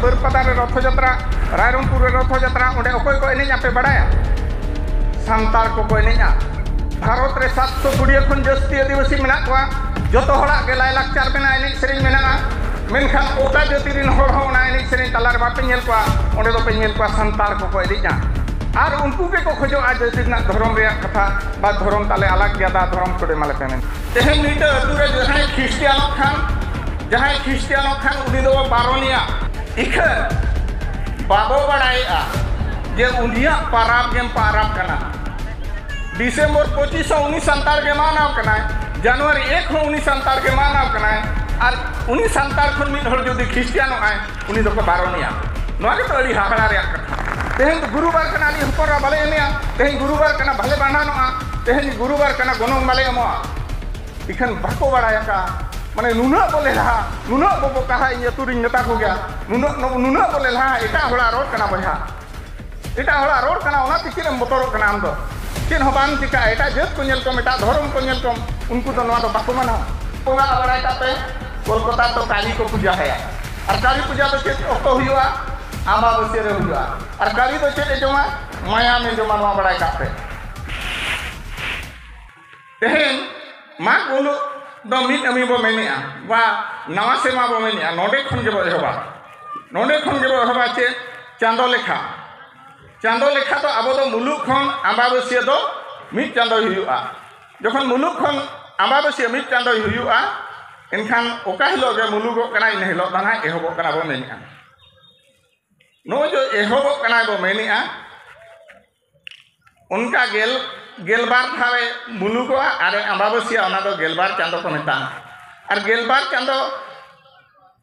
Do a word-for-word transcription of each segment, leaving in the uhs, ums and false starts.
ᱵᱟᱹᱨᱯᱟᱫᱟ ᱨᱮ ᱨᱚᱛᱷᱚ ᱡᱟᱛᱨᱟ, ᱨᱟᱭᱨᱚᱝᱯᱩᱨ ᱨᱮ ᱨᱚᱛᱷᱚ ᱡᱟᱛᱨᱟ, ᱚᱸᱰᱮ ᱚᱠᱚᱭ ᱠᱚ ᱮᱱᱮᱡ ᱟᱯᱮ ᱵᱟᱲᱟᱭᱟ? ᱥᱟᱱᱛᱟᱲ ᱠᱚᱠᱚ ᱮᱱᱮᱡᱼᱟ᱾ ᱵᱷᱟᱨᱚᱛ ᱨᱮ ᱥᱟᱛᱥᱚ ᱠᱩᱲᱤ ᱠᱷᱚᱱ ᱡᱟᱹᱥᱛᱤ ᱟᱹᱫᱤᱵᱟᱹᱥᱤ ᱢᱮᱱᱟᱜ ᱠᱚᱣᱟ᱾ ᱡᱚᱛᱚ ᱦᱚᱲᱟᱜ ᱜᱮ ᱞᱟᱭᱞᱟᱠᱪᱟᱨ ᱢᱮᱱᱟᱜᱼᱟ, ᱮᱱᱮᱡ ᱥᱮᱨᱮᱧ ᱢᱮᱱᱟᱜᱼᱟ᱾ ᱢᱮᱱᱠᱷᱟᱱ ᱚᱠᱟ ᱡᱟᱹᱛᱤ ᱨᱮᱱ ᱦᱚᱲ ᱦᱚᱸ ᱚᱱᱟ ᱮᱱᱮᱡ ᱥᱮᱨᱮᱧ ᱛᱟᱞᱟ ᱨᱮ ᱵᱟᱯᱮ ᱧᱮᱞ ᱠᱚᱣᱟ᱾ ᱚᱸᱰᱮ ᱫᱚᱯᱮ ᱧᱮᱞ ᱠᱚᱣᱟ ᱥᱟᱱᱛᱟᱲ ᱠᱚᱠᱚ ᱮᱱᱮᱡᱼᱟ᱾ ᱟᱨ ᱩᱱᱠᱩ ᱜᱮᱠᱚ ᱠᱷᱚᱡᱚᱜᱼᱟ ᱡᱟᱹᱛᱤ ᱨᱮᱱᱟᱜ ᱫᱷᱚᱨᱚᱢ ᱨᱮᱭᱟᱜ ᱠᱟᱛᱷᱟ, ᱵᱟ ᱫᱷᱚᱨᱚᱢ ᱛᱟᱞᱮ ᱟᱞᱟᱜᱽ ᱜᱮᱭᱟ, ᱫᱟ ᱫᱷᱚᱨᱚᱢ ᱠᱚᱰᱮ ᱢᱟᱞᱮ ᱯᱮ ᱢᱮᱱ᱾ ᱛᱮᱦᱮᱧ ᱢᱤᱫᱴᱟᱝ ᱟᱹᱛᱩ ᱨᱮ ᱡᱟᱦᱟᱸᱭ ᱠᱷᱨᱤᱥᱴᱤᱭᱟᱱᱚᱜ ᱠᱷᱟᱱ, ᱡᱟᱦᱟᱸᱭ ᱠᱷᱨᱤᱥᱴᱤᱭᱟᱱᱚᱜ ᱠᱷᱟᱱ ᱩᱱᱤ ᱫᱚᱵᱚ ᱵᱟᱨᱚᱱᱮᱭᱟ᱾ ᱤᱠᱷᱟᱹᱱ ᱵᱟᱵᱚ ᱵᱟᱲᱟᱭᱮᱜᱼᱟ ᱡᱮ ᱩᱱᱤᱭᱟᱜ ᱯᱟᱨᱟᱵᱽ ᱜᱮᱢ ᱯᱟᱨᱟᱵᱽ ᱠᱟᱱᱟ᱾ ᱰᱤᱥᱮᱢᱵᱚᱨ ᱯᱚᱸᱪᱤᱥ ᱦᱚᱸ ᱩᱱᱤ ᱥᱟᱱᱛᱟᱲ ᱜᱮ ᱢᱟᱱᱟᱣ ᱠᱟᱱᱟᱭ, ᱡᱟᱱᱩᱣᱟᱨᱤ ᱮᱠ ᱦᱚᱸ ᱩᱱᱤ ᱥᱟᱱᱛᱟᱲ ᱜᱮ ᱢᱟᱱᱟᱣ ᱠᱟᱱᱟᱭ, ᱟᱨ ᱩᱱᱤ ᱥᱟᱱᱛᱟᱲ ᱠᱷᱚᱱ ᱢᱤᱫ ᱦᱚᱲ ᱡᱩᱫᱤ ᱠᱷᱨᱤᱥᱴᱤᱭᱟᱱᱚᱜ ᱟᱭ, ᱩᱱᱤ ᱫᱚᱠᱚ ᱵᱟᱨᱚᱱᱮᱭᱟ᱾ ᱱᱚᱣᱟ ᱜᱮᱛᱚ ᱟᱹᱰᱤ ᱦᱟᱦᱟᱲᱟ ᱨᱮᱭᱟᱜ ᱠᱟᱛᱷᱟ᱾ ᱛᱮᱦᱮᱧ ᱫᱚ ᱜᱩᱨᱩᱵᱟᱨ ᱠᱟᱱᱟ, ᱟᱹᱰᱤ ᱦᱚᱯᱚᱱ ᱮᱨᱟ ᱵᱟᱞᱮ ᱮᱱᱮᱡᱼᱟ, ᱛᱮᱦᱮᱧ ᱜᱩᱨᱩᱵᱟᱨ ᱠᱟᱱᱟ, ᱵᱟᱞᱮ ᱵᱷᱟᱸᱰᱟᱱᱚᱜᱼᱟ, ᱛᱮᱦᱮᱧ ᱜᱩᱨᱩᱵᱟᱨ ᱠᱟᱱᱟ, ᱜᱚᱱᱚᱝ ᱵᱟᱞᱮ ᱮᱢᱚᱜᱼᱟ᱾ ᱤᱠᱷᱟᱹᱱ ᱵᱟᱠᱚ ᱵᱟᱲᱟᱭ ᱟᱠᱟᱫᱼᱟ᱾ ᱢᱟᱱᱮ ᱱᱩᱱᱟᱹᱜ ᱵᱚ ᱞᱮᱞᱦᱟ, ᱱᱩᱱᱟᱹᱜ ᱵᱚ ᱵᱚᱠᱟᱦᱟ, ᱤᱧ ᱟᱹᱛᱩ ᱨᱤᱧ ᱢᱮᱛᱟ ᱠᱚᱜᱮᱭᱟ, ᱱᱩᱱᱟᱹᱜ, ᱱᱩᱱᱟᱹᱜ ᱵᱚ ᱞᱮᱞᱦᱟ, ᱮᱴᱟᱜ ᱦᱚᱲᱟᱜ ᱨᱚᱲ ᱠᱟᱱᱟ ᱵᱚᱭᱦᱟ, ᱮᱴᱟᱜ ᱦᱚᱲᱟᱜ ᱨᱚᱲ ᱠᱟᱱᱟ, ᱚᱱᱟᱛᱮ ᱪᱮᱫ ᱮᱢ ᱵᱚᱛᱚᱨᱚᱜ ᱠᱟᱱᱟ ᱟᱢ ᱫᱚ? ᱪᱮᱫ ᱦᱚᱸ ᱵᱟᱝ ᱪᱤᱠᱟᱹᱜᱼᱟ, ᱮᱴᱟᱜ ᱡᱟᱹᱛ ᱠᱚ ᱧᱮᱞ ᱠᱚᱢ, ᱮᱴᱟᱜ ᱫᱷᱚᱨᱚᱢ ᱠᱚ ᱧᱮᱞ ᱠᱚᱢ, ᱩᱱᱠᱩ ᱫᱚ ᱱᱚᱣᱟ ᱫᱚ ᱵᱟᱠᱚ ᱢᱟᱱᱟᱣᱟ᱾ ᱵᱚᱸᱜᱟ ᱵᱟᱲᱟᱭ ᱠᱟᱜ ᱯᱮ, ᱠᱳᱞᱠᱟᱛᱟ ᱨᱮᱫᱚ ᱠᱟᱞᱤ ᱠᱚ ᱯᱩᱡᱟ ᱟᱭᱟ᱾ ᱟᱨ ᱠᱟᱞᱤ ᱯᱩᱡᱟ ᱫᱚ ᱪᱮᱫ ᱚᱠᱛᱚ ᱦᱩᱭᱩᱜᱼᱟ? ᱟᱢᱵᱟᱵᱟᱹᱥᱭᱟᱹ ᱨᱮ ᱦᱩᱭᱩᱜᱼᱟ᱾ ᱟᱨ ᱠᱟᱞᱤ ᱫᱚ ᱪᱮᱫ ᱮ ᱡᱚᱢᱟ? ᱢᱟᱭᱟᱢ ᱮ ᱡᱚᱢᱟ, ᱱᱚᱣᱟ ᱵᱟᱲᱟᱭ ᱠᱟᱜ ᱯᱮ᱾ ᱛᱮᱦᱮᱧ ᱢᱟᱜᱽ ᱢᱩᱞᱩᱜ ᱫᱚ ᱢᱤᱫ ᱟᱹᱢᱤ ᱵᱚ ᱢᱮᱱᱮᱜᱼᱟ, ᱵᱟ ᱱᱟᱣᱟ ᱥᱮᱨᱢᱟ ᱵᱚ ᱢᱮᱱᱮᱜᱼᱟ, ᱱᱚᱰᱮ ᱠᱷᱚᱱ ᱜᱮᱵᱚ ᱮᱦᱚᱵᱟ᱾ ᱱᱚᱰᱮ ᱠᱷᱚᱱ ᱜᱮᱵᱚ ᱮᱦᱚᱵᱟ ᱪᱮᱫ? ᱪᱟᱸᱫᱚ ᱞᱮᱠᱷᱟ᱾ ᱪᱟᱸᱫᱚ ᱞᱮᱠᱷᱟ ᱫᱚ ᱟᱵᱚ ᱫᱚ ᱢᱩᱞᱩᱜ ᱠᱷᱚᱱ ᱟᱢᱵᱟᱵᱟᱹᱥᱭᱟᱹ ᱫᱚ ᱢᱤᱫ ᱪᱟᱸᱫᱚᱭ ᱦᱩᱭᱩᱜᱼᱟ᱾ ᱡᱚᱠᱷᱚᱱ ᱢᱩᱞᱩᱜ ᱠᱷᱚᱱ ᱟᱢᱵᱟᱵᱟᱹᱥᱭᱟᱹ ᱢᱤᱫ ᱪᱟᱸᱫᱚᱭ ᱦᱩᱭᱩᱜᱼᱟ, ᱮᱱᱠᱷᱟᱱ ᱚᱠᱟ ᱦᱤᱞᱳᱜ ᱜᱮ ᱢᱩᱞᱩᱜᱚᱜ ᱠᱟᱱᱟ, ᱤᱱᱟᱹ ᱦᱤᱞᱳᱜ ᱫᱚ ᱱᱟᱦᱟᱜ ᱮᱦᱚᱵᱚᱜ ᱠᱟᱱᱟ ᱵᱚ ᱢᱮᱱᱮᱜᱼᱟ᱾ ᱱᱚᱜᱼᱚᱭ ᱡᱮ ᱮᱦᱚᱵᱚᱜ ᱠᱟᱱᱟ ᱵᱚ ᱢᱮᱱᱮᱜᱼᱟ, ᱚᱱᱠᱟ ᱜᱮᱞ, ᱜᱮᱞᱵᱟᱨ ᱫᱷᱟᱣᱮ ᱢᱩᱞᱩᱜᱚᱜᱼᱟ ᱟᱨ ᱟᱢᱵᱟᱵᱟᱹᱥᱭᱟᱹ, ᱚᱱᱟ ᱫᱚ ᱜᱮᱞᱵᱟᱨ ᱪᱟᱸᱫᱚ ᱠᱚ ᱢᱮᱛᱟᱜᱼᱟ᱾ ᱟᱨ ᱜᱮᱞᱵᱟᱨ ᱪᱟᱸᱫᱚ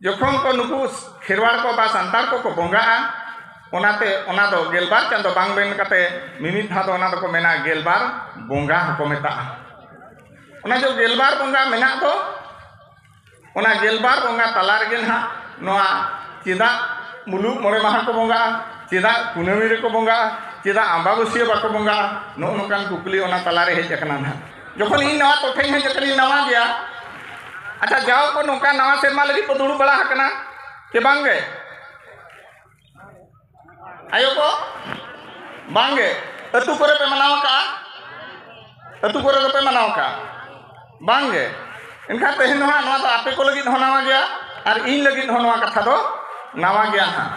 ᱡᱚᱠᱷᱚᱱ ᱠᱚ ᱱᱩᱠᱩ ᱠᱷᱮᱨᱣᱟᱲ ᱠᱚ ᱵᱟ ᱥᱟᱱᱛᱟᱲ ᱠᱚᱠᱚ ᱵᱚᱸᱜᱟᱜᱼᱟ, ᱚᱱᱟᱛᱮ ᱚᱱᱟ ᱫᱚ ᱜᱮᱞᱵᱟᱨ ᱪᱟᱸᱫᱚ ᱵᱟᱝ ᱢᱮᱱ ᱠᱟᱛᱮ ᱢᱤᱢᱤᱫ ᱫᱷᱟᱣ ᱫᱚ ᱚᱱᱟ ᱫᱚᱠᱚ ᱢᱮᱱᱟ ᱜᱮᱞᱵᱟᱨ ᱵᱚᱸᱜᱟ ᱦᱚᱸᱠᱚ ᱢᱮᱛᱟᱜᱼᱟ᱾ ᱚᱱᱟ ᱡᱚ ᱜᱮᱞᱵᱟᱨ ᱵᱚᱸᱜᱟ ᱢᱮᱱᱟᱜ ᱫᱚ, ᱚᱱᱟ ᱜᱮᱞᱵᱟᱨ ᱵᱚᱸᱜᱟ ᱛᱟᱞᱟ ᱨᱮᱜᱮ ᱱᱟᱦᱟᱜ ᱱᱚᱣᱟ ᱪᱮᱫᱟᱜ ᱢᱩᱞᱩᱜ ᱢᱚᱬᱮ ᱢᱟᱦᱟ ᱠᱚ ᱵᱚᱸᱜᱟᱜᱼᱟ, ᱪᱮᱫᱟᱜ ᱠᱩᱱᱟᱹᱢᱤ ᱨᱮᱠᱚ ᱵᱚᱸᱜᱟᱜᱼᱟ, ᱪᱮᱫᱟᱜ ᱟᱢᱵᱟᱵᱟᱹᱥᱭᱟᱹ ᱵᱟᱠᱚ ᱵᱚᱸᱜᱟᱜᱼᱟ, ᱱᱚᱜᱼᱚ ᱱᱚᱝᱠᱟᱱ ᱠᱩᱠᱞᱤ ᱚᱱᱟ ᱛᱟᱞᱟᱨᱮ ᱦᱮᱡ ᱟᱠᱟᱱᱟ ᱱᱟᱦᱟᱜ᱾ ᱡᱚᱠᱷᱚᱱ ᱤᱧ ᱱᱚᱣᱟ ᱴᱚᱴᱷᱟᱧ ᱦᱮᱡ ᱟᱠᱟᱱᱟᱧ, ᱱᱟᱣᱟ ᱜᱮᱭᱟ, ᱟᱪᱪᱷᱟ, ᱡᱟᱣ ᱠᱚ ᱱᱚᱝᱠᱟ ᱱᱟᱣᱟ ᱥᱮᱨᱢᱟ ᱞᱟᱹᱜᱤᱫ ᱠᱚ ᱫᱩᱲᱩᱵ ᱵᱟᱲᱟ ᱟᱠᱟᱱᱟ ᱪᱮ ᱵᱟᱝ ᱜᱮ? ᱟᱭᱳ ᱠᱚ? ᱵᱟᱝᱜᱮ᱾ ᱟᱹᱛᱩ ᱠᱚᱨᱮ ᱯᱮ ᱢᱟᱱᱟᱣ ᱟᱠᱟᱫᱼᱟ? ᱟᱹᱛᱩ ᱠᱚᱨᱮ ᱫᱚᱯᱮ ᱢᱟᱱᱟᱣ ᱟᱠᱟᱫᱼᱟ? ᱵᱟᱝᱜᱮ᱾ ᱮᱱᱠᱷᱟᱱ ᱛᱮᱦᱮᱧ ᱫᱚ ᱦᱟᱸᱜ ᱱᱚᱣᱟ ᱫᱚ ᱟᱯᱮ ᱠᱚ ᱞᱟᱹᱜᱤᱫ ᱦᱚᱸ ᱱᱟᱣᱟ ᱜᱮᱭᱟ, ᱟᱨ ᱤᱧ ᱞᱟᱹᱜᱤᱫ ᱦᱚᱸ ᱱᱚᱣᱟ ᱠᱟᱛᱷᱟ ᱫᱚ ᱱᱟᱣᱟ ᱜᱮᱭᱟ ᱦᱟᱸᱜ᱾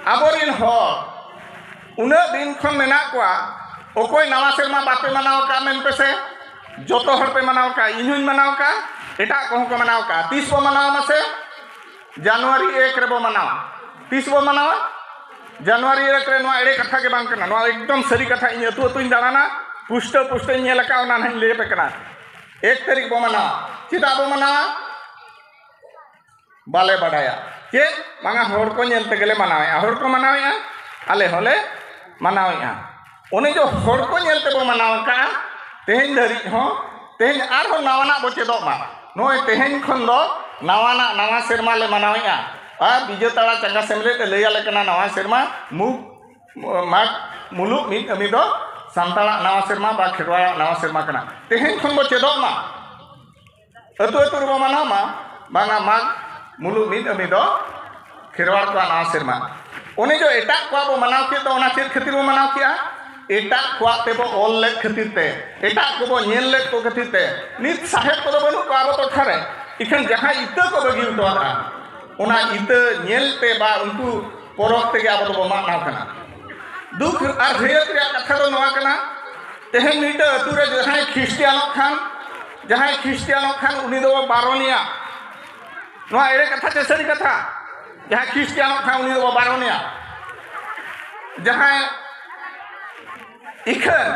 ᱟᱵᱚᱨᱤᱱ ᱦᱚᱲ ᱩᱱᱟᱹᱜ ᱫᱤᱱ ᱠᱷᱚᱱ ᱢᱮᱱᱟᱜ ᱠᱚᱣᱟ, ᱚᱠᱚᱭ ᱱᱟᱣᱟ ᱥᱮᱨᱢᱟ ᱵᱟᱯᱮ ᱢᱟᱱᱟᱣ ᱟᱠᱟᱫᱼᱟ ᱢᱮᱱ ᱯᱮᱥᱮ? ᱡᱚᱛᱚ ᱦᱚᱲ ᱯᱮ ᱢᱟᱱᱟᱣ ᱟᱠᱟᱫᱼᱟ, ᱤᱧ ᱦᱚᱸᱧ ᱢᱟᱱᱟᱣ ᱟᱠᱟᱫᱼᱟ, ᱮᱴᱟᱜ ᱠᱚᱦᱚᱸ ᱠᱚ ᱢᱟᱱᱟᱣ ᱟᱠᱟᱫᱼᱟ᱾ ᱛᱤᱥ ᱵᱚ ᱢᱟᱱᱟᱣᱟ ᱢᱟᱥᱮ? ᱡᱟᱱᱩᱣᱟᱨᱤ ᱮᱠ ᱨᱮᱵᱚ ᱢᱟᱱᱟᱣᱟ᱾ ᱛᱤᱥ ᱵᱚ ᱢᱟᱱᱟᱣᱟ? ᱡᱟᱱᱩᱣᱟᱨᱤ ᱮᱠ ᱨᱮ᱾ ᱱᱚᱣᱟ ᱮᱲᱮ ᱠᱟᱛᱷᱟ ᱜᱮ ᱵᱟᱝ ᱠᱟᱱᱟ, ᱱᱚᱣᱟ ᱮᱠᱫᱚᱢ ᱥᱟᱹᱨᱤ ᱠᱟᱛᱷᱟ᱾ ᱤᱧ ᱟᱹᱛᱩ ᱟᱹᱛᱩᱧ ᱫᱟᱬᱟᱱᱟ, ᱯᱩᱥᱴᱟᱹᱣ ᱯᱩᱥᱴᱟᱹᱣᱧ ᱧᱮᱞ ᱟᱠᱟᱫᱼᱟ, ᱚᱱᱟ ᱱᱟᱦᱟᱜ ᱤᱧ ᱞᱟᱹᱭ ᱟᱯᱮ ᱠᱟᱱᱟ᱾ ᱮᱠ ᱛᱟᱹᱨᱤᱠᱷ ᱵᱚ ᱢᱟᱱᱟᱣᱟ᱾ ᱪᱮᱫᱟᱜ ᱵᱚ ᱢᱟᱱᱟᱣᱟ? ᱵᱟᱞᱮ ᱵᱟᱰᱟᱭᱟ᱾ ᱪᱮᱫ? ᱵᱟᱝᱟ, ᱦᱚᱲ ᱠᱚ ᱧᱮᱞ ᱛᱮᱜᱮᱞᱮ ᱢᱟᱱᱟᱣᱮᱫᱼᱟ᱾ ᱦᱚᱲ ᱠᱚ ᱢᱟᱱᱟᱣᱮᱫᱼᱟ, ᱟᱞᱮ ᱦᱚᱸᱞᱮ ᱢᱟᱱᱟᱣᱮᱫᱼᱟ᱾ ᱚᱱᱮ ᱡᱮ ᱦᱚᱲ ᱠᱚ ᱧᱮᱞ ᱛᱮᱵᱚ ᱢᱟᱱᱟᱣ ᱟᱠᱟᱫᱼᱟ, ᱛᱮᱦᱮᱧ ᱫᱷᱟᱹᱨᱤᱡ ᱦᱚᱸ, ᱛᱮᱦᱮᱧ ᱟᱨᱦᱚᱸ ᱱᱟᱣᱟᱱᱟᱜ ᱵᱚ ᱪᱮᱫᱚᱜ ᱢᱟ᱾ ᱱᱚᱜᱼᱚᱭ ᱛᱮᱦᱮᱧ ᱠᱷᱚᱱ ᱫᱚ ᱱᱟᱣᱟᱱᱟᱜ, ᱱᱟᱣᱟ ᱥᱮᱨᱢᱟ ᱞᱮ ᱢᱟᱱᱟᱣᱮᱫᱼᱟ᱾ ᱟᱨ ᱵᱤᱡᱮᱛᱟᱲᱟ ᱪᱟᱸᱜᱟ ᱥᱮᱢᱞᱮᱫ ᱮ ᱞᱟᱹᱭ ᱟᱞᱮ ᱠᱟᱱᱟ, ᱱᱟᱣᱟ ᱥᱮᱨᱢᱟ ᱢᱩᱠ, ᱢᱟᱜᱽ ᱢᱩᱞᱩᱜ ᱢᱤᱫ ᱟᱹᱢᱤ ᱫᱚ ᱥᱟᱱᱛᱟᱲᱟᱜ ᱱᱟᱣᱟ ᱥᱮᱨᱢᱟ ᱵᱟ ᱠᱷᱮᱨᱣᱟᱲᱟᱜ ᱱᱟᱣᱟ ᱥᱮᱨᱢᱟ ᱠᱟᱱᱟ᱾ ᱛᱮᱦᱮᱧ ᱠᱷᱚᱱ ᱵᱚ ᱪᱮᱫᱚᱜ ᱢᱟ᱾ ᱟᱹᱛᱩ ᱟᱹᱛᱩ ᱨᱮᱵᱚ ᱢᱟᱱᱟᱣ ᱢᱟ, ᱵᱟᱝᱟ ᱢᱟᱜᱽ ᱢᱩᱞᱩᱜ ᱢᱤᱫ ᱟᱹᱢᱤ ᱫᱚ ᱠᱷᱮᱨᱣᱟᱲ ᱠᱚᱣᱟᱜ ᱱᱟᱣᱟ ᱥᱮᱨᱢᱟ᱾ ᱚᱱᱮ ᱡᱮ ᱮᱴᱟᱜ ᱠᱚᱣᱟᱜ ᱵᱚ ᱢᱟᱱᱟᱣ ᱠᱮᱫ ᱫᱚ, ᱚᱱᱟ ᱪᱮᱫ ᱠᱷᱟᱹᱛᱤᱨ ᱵᱚ ᱢᱟᱱᱟᱣ ᱠᱮᱜᱼᱟ? ᱮᱴᱟᱜ ᱠᱚᱣᱟᱜ ᱛᱮᱵᱚ ᱚᱞ ᱞᱮᱫ ᱠᱷᱟᱹᱛᱤᱨ ᱛᱮ, ᱮᱴᱟᱜ ᱠᱚᱵᱚ ᱧᱮᱞ ᱞᱮᱫ ᱠᱚ ᱠᱷᱟᱹᱛᱤᱨ ᱛᱮ᱾ ᱱᱤᱛ ᱥᱟᱦᱮᱵ ᱠᱚᱫᱚ ᱵᱟᱹᱱᱩᱜ ᱠᱚᱣᱟ ᱟᱵᱚ ᱴᱚᱴᱷᱟ ᱨᱮ, ᱤᱠᱷᱟᱹᱱ ᱡᱟᱦᱟᱸᱭ ᱤᱛᱟᱹ ᱠᱚ ᱵᱟᱹᱜᱤ ᱦᱚᱴᱚ ᱟᱠᱟᱫᱼᱟ, ᱚᱱᱟ ᱤᱛᱟᱹ ᱧᱮᱞ ᱛᱮ ᱵᱟ ᱩᱱᱠᱩ ᱯᱚᱨᱚᱵᱽ ᱛᱮᱜᱮ ᱟᱵᱚ ᱫᱚᱵᱚ ᱢᱟᱜ ᱱᱟᱣ ᱠᱟᱱᱟ᱾ ᱫᱩᱠ ᱟᱨ ᱦᱟᱹᱭᱟᱹᱛ ᱨᱮᱭᱟᱜ ᱠᱟᱛᱷᱟ ᱫᱚ ᱱᱚᱣᱟ ᱠᱟᱱᱟ, ᱛᱮᱦᱮᱧ ᱢᱤᱫᱴᱟᱝ ᱟᱹᱛᱩ ᱨᱮ ᱡᱟᱦᱟᱸᱭ ᱠᱷᱨᱤᱥᱴᱤᱭᱟᱱᱚᱜ ᱠᱷᱟᱱ, ᱡᱟᱦᱟᱸᱭ ᱠᱷᱨᱤᱥᱴᱤᱭᱟᱱᱚᱜ ᱠᱷᱟᱱ ᱩᱱᱤ ᱫᱚᱵᱚ ᱵᱟᱨᱚᱱᱮᱭᱟ᱾ ᱱᱚᱣᱟ ᱮᱲᱮ ᱠᱟᱛᱷᱟ ᱪᱮ ᱥᱟᱹᱨᱤ ᱠᱟᱛᱷᱟ? ᱡᱟᱦᱟᱸᱭ ᱠᱷᱨᱤᱥᱴᱤᱭᱟᱱᱚᱜ ᱠᱷᱟᱱ ᱩᱱᱤ ᱫᱚᱵᱚ ᱵᱟᱨᱚᱱᱮᱭᱟ᱾ ᱡᱟᱦᱟᱸᱭ ᱤᱠᱷᱟᱹᱱ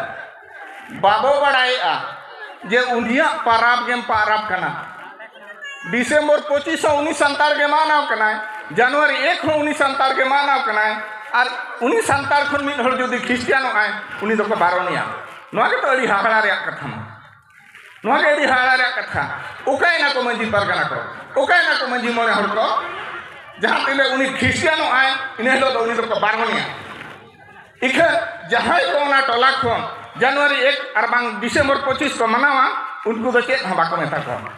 ᱵᱟᱵᱚ ᱵᱟᱲᱟᱭᱮᱜᱼᱟ ᱡᱮ ᱩᱱᱤᱭᱟᱜ ᱯᱟᱨᱟᱵᱽ ᱜᱮᱢ ᱯᱟᱨᱟᱵᱽ ᱠᱟᱱᱟ᱾ ᱰᱤᱥᱮᱢᱵᱚᱨ ᱯᱚᱸᱪᱤᱥ ᱦᱚᱸ ᱩᱱᱤ ᱥᱟᱱᱛᱟᱲ ᱜᱮ ᱢᱟᱱᱟᱣ ᱠᱟᱱᱟᱭ, ᱡᱟᱱᱩᱣᱟᱨᱤ ᱮᱠ ᱦᱚᱸ ᱩᱱᱤ ᱥᱟᱱᱛᱟᱲ ᱜᱮ ᱢᱟᱱᱟᱣ ᱠᱟᱱᱟᱭ, ᱟᱨ ᱩᱱᱤ ᱥᱟᱱᱛᱟᱲ ᱠᱷᱚᱱ ᱢᱤᱫ ᱦᱚᱲ ᱡᱩᱫᱤ ᱠᱷᱨᱤᱥᱴᱤᱭᱟᱱᱚᱜ ᱟᱭ, ᱩᱱᱤ ᱫᱚᱠᱚ ᱵᱟᱨᱚᱱᱮᱭᱟ᱾ ᱱᱚᱣᱟ ᱜᱮᱛᱚ ᱟᱹᱰᱤ ᱦᱟᱦᱟᱲᱟ ᱨᱮᱭᱟᱜ ᱠᱟᱛᱷᱟ ᱢᱟ᱾ ᱱᱚᱣᱟ ᱜᱮ ᱟᱹᱰᱤ ᱦᱟᱦᱟᱲᱟ ᱨᱮᱭᱟᱜ ᱠᱟᱛᱷᱟ᱾ ᱚᱠᱟᱭᱮᱱᱟ ᱠᱚ ᱢᱟᱹᱡᱷᱤ ᱯᱟᱨᱜᱟᱱᱟ ᱠᱚ? ᱚᱠᱟᱭᱮᱱᱟ ᱠᱚ ᱢᱟᱹᱡᱷᱤ ᱢᱚᱬᱮ ᱦᱚᱲ ᱠᱚ? ᱡᱟᱦᱟᱸ ᱛᱤᱱᱟᱹᱜ ᱩᱱᱤ ᱠᱷᱨᱤᱥᱴᱤᱭᱟᱱᱚᱜ ᱟᱭ, ᱤᱱᱟᱹ ᱦᱤᱞᱳᱜ ᱫᱚ ᱩᱱᱤ ᱫᱚᱠᱚ ᱵᱟᱨᱚᱱᱮᱭᱟ᱾ ᱤᱠᱷᱟᱹᱱ ᱡᱟᱦᱟᱸᱭ ᱠᱚ ᱚᱱᱟ ᱴᱚᱞᱟ ᱠᱷᱚᱱ ᱡᱟᱱᱩᱣᱟᱨᱤ ᱮᱠ ᱟᱨ ᱵᱟᱝ ᱰᱤᱥᱮᱢᱵᱚᱨ ᱯᱚᱸᱪᱤᱥ ᱠᱚ ᱢᱟᱱᱟᱣᱟ, ᱩᱱᱠᱩ ᱫᱚ ᱪᱮᱫ ᱦᱚᱸ ᱵᱟᱠᱚ ᱢᱮᱛᱟ ᱠᱚᱣᱟ᱾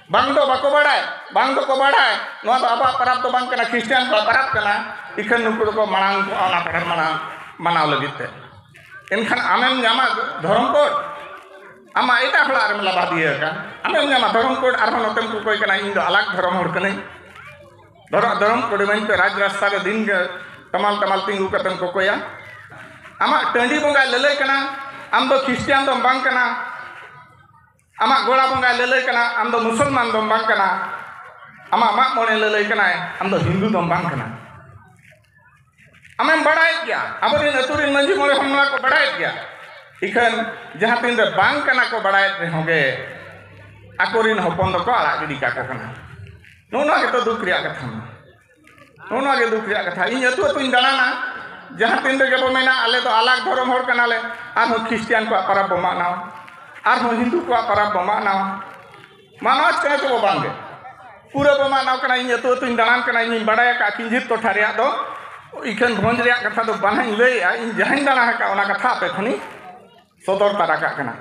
ᱵᱟᱝ ᱫᱚ ᱵᱟᱠᱚ ᱵᱟᱲᱟᱭ, ᱵᱟᱝ ᱫᱚᱠᱚ ᱵᱟᱲᱟᱭ, ᱱᱚᱣᱟ ᱫᱚ ᱟᱵᱚᱣᱟᱜ ᱯᱟᱨᱟᱵᱽ ᱫᱚ ᱵᱟᱝ ᱠᱟᱱᱟ, ᱠᱷᱨᱤᱥᱴᱤᱭᱟᱱ ᱠᱚᱣᱟᱜ ᱯᱟᱨᱟᱵᱽ ᱠᱟᱱᱟ᱾ ᱤᱠᱷᱟᱹᱱ ᱱᱩᱠᱩ ᱫᱚᱠᱚ ᱢᱟᱲᱟᱝ ᱠᱚᱜᱼᱟ ᱚᱱᱟ ᱠᱚᱨᱮ ᱢᱟᱲᱟᱝ ᱢᱟᱱᱟᱣ ᱞᱟᱹᱜᱤᱫ ᱛᱮ᱾ ᱮᱱᱠᱷᱟᱱ ᱟᱢᱮᱢ ᱧᱟᱢᱟ ᱫᱷᱚᱨᱚᱢ ᱠᱳᱰ, ᱟᱢᱟᱜ ᱮᱴᱟᱜ ᱦᱚᱲᱟᱜ ᱨᱮᱢ ᱞᱟᱵᱟᱫᱤᱭᱟᱹ ᱟᱠᱟᱱ, ᱟᱢᱮᱢ ᱧᱟᱢᱟ ᱫᱷᱚᱨᱚᱢ ᱠᱳᱰ, ᱟᱨᱦᱚᱸ ᱱᱚᱛᱮᱢ ᱠᱚᱠᱚᱭ ᱠᱟᱱᱟ, "ᱤᱧ ᱫᱚ ᱟᱞᱟᱜᱽ ᱫᱷᱚᱨᱚᱢ ᱦᱚᱲ ᱠᱟᱹᱱᱟᱹᱧ, ᱫᱷᱚᱨᱚᱢ, ᱫᱷᱚᱨᱚᱢ ᱠᱳᱰ ᱤᱢᱟᱹᱧ ᱯᱮ", ᱨᱟᱡᱽ ᱨᱟᱥᱛᱟ ᱨᱮ ᱫᱤᱱ ᱜᱮ ᱴᱟᱢᱟᱞ ᱴᱟᱢᱟᱞ ᱛᱤᱸᱜᱩ ᱠᱟᱛᱮᱢ ᱠᱚᱠᱚᱭᱟ᱾ ᱟᱢᱟᱜ ᱴᱟᱺᱰᱤ ᱵᱚᱸᱜᱟᱭ ᱞᱟᱹᱞᱟᱹᱭ ᱠᱟᱱᱟ, ᱟᱢ ᱫᱚ ᱠᱷᱨᱤᱥᱴᱤᱭᱟᱱ ᱫᱚᱢ ᱵᱟᱝ ᱠᱟᱱᱟ᱾ ᱟᱢᱟᱜ ᱜᱚᱲᱟ ᱵᱚᱸᱜᱟᱭ ᱞᱟᱹᱞᱟᱹᱭ ᱠᱟᱱᱟ, ᱟᱢ ᱫᱚ ᱢᱩᱥᱚᱞᱢᱟᱱ ᱫᱚᱢ ᱵᱟᱝ ᱠᱟᱱᱟ᱾ ᱟᱢᱟᱜ ᱢᱟᱜ ᱢᱚᱬᱮ ᱞᱟᱹᱞᱟᱹᱭ ᱠᱟᱱᱟᱭ, ᱟᱢ ᱫᱚ ᱦᱤᱱᱫᱩ ᱫᱚᱢ ᱵᱟᱝ ᱠᱟᱱᱟ᱾ ᱟᱢᱮᱢ ᱵᱟᱲᱟᱭᱮᱫ ᱜᱮᱭᱟ, ᱟᱵᱚᱨᱮᱱ ᱟᱹᱛᱩ ᱨᱮᱱ ᱢᱟᱹᱡᱷᱤ ᱢᱚᱬᱮ ᱦᱚᱲ ᱱᱚᱣᱟ ᱠᱚ ᱵᱟᱲᱟᱭᱮᱫ ᱜᱮᱭᱟ᱾ ᱤᱠᱷᱟᱹᱱ ᱡᱟᱦᱟᱸ ᱛᱤᱱ ᱨᱮ ᱵᱟᱝ ᱠᱟᱱᱟ ᱠᱚ ᱵᱟᱲᱟᱭᱮᱫ ᱨᱮᱦᱚᱸ ᱜᱮ, ᱟᱠᱚᱨᱮᱱ ᱦᱚᱯᱚᱱ ᱫᱚᱠᱚ ᱟᱲᱟᱜ ᱜᱤᱰᱤ ᱠᱟᱠᱚ ᱠᱟᱱᱟ᱾ ᱱᱚᱜᱼᱚ ᱱᱚᱣᱟ ᱜᱮᱛᱚ ᱫᱩᱠ ᱨᱮᱭᱟᱜ ᱠᱟᱛᱷᱟ ᱢᱟ᱾ ᱱᱚᱜᱼᱚ ᱱᱚᱣᱟ ᱜᱮ ᱫᱩᱠ ᱨᱮᱭᱟᱜ ᱠᱟᱛᱷᱟ᱾ ᱤᱧ ᱟᱹᱛᱩ ᱟᱹᱛᱩᱧ ᱫᱟᱬᱟᱱᱟ, ᱡᱟᱦᱟᱸ ᱛᱤᱱ ᱨᱮᱜᱮ ᱵᱚ ᱢᱮᱱᱟ, "ᱟᱞᱮ ᱫᱚ ᱟᱞᱟᱜᱽ ᱫᱷᱚᱨᱚᱢ ᱦᱚᱲ ᱠᱟᱱᱟᱞᱮ", ᱟᱨᱦᱚᱸ ᱠᱷᱨᱤᱥᱴᱤᱭᱟᱱ ᱠᱚᱣᱟᱜ ᱯᱟᱨᱟᱵᱽ ᱵᱚ ᱢᱟᱱᱟᱣᱟ, ᱟᱨᱦᱚᱸ ᱦᱤᱱᱫᱩ ᱠᱚᱣᱟᱜ ᱯᱟᱨᱟᱵᱽ ᱵᱚ ᱢᱟᱱᱟᱣᱟ᱾ ᱢᱟᱱᱟᱣ ᱪᱮᱬᱮ ᱪᱚ ᱵᱟᱝ ᱜᱮ᱾ ᱯᱩᱨᱟᱹ ᱵᱚ ᱢᱟᱱᱟᱣ ᱠᱟᱱᱟ᱾ ᱤᱧ ᱟᱹᱛᱩ ᱟᱹᱛᱩᱧ ᱫᱟᱬᱟᱱ ᱠᱟᱱᱟ, ᱤᱧᱤᱧ ᱵᱟᱲᱟᱭ ᱟᱠᱟᱫ ᱠᱤᱧᱡᱷᱤᱨ ᱴᱚᱴᱷᱟ ᱨᱮᱭᱟᱜ ᱫᱚ᱾ ᱤᱠᱷᱟᱹᱱ ᱵᱷᱚᱸᱡᱽ ᱨᱮᱭᱟᱜ ᱠᱟᱛᱷᱟ ᱫᱚ ᱵᱟᱝ ᱤᱧ ᱞᱟᱹᱭᱮᱜᱼᱟ, ᱤᱧ ᱡᱟᱦᱟᱸᱧ ᱫᱟᱬᱟ ᱟᱠᱟᱫ ᱚᱱᱟ ᱠᱟᱛᱷᱟ ᱟᱯᱮ ᱴᱷᱮᱱᱤᱧ ᱥᱚᱫᱚᱨ ᱛᱟᱨᱟ ᱠᱟᱜ ᱠᱟᱱᱟ᱾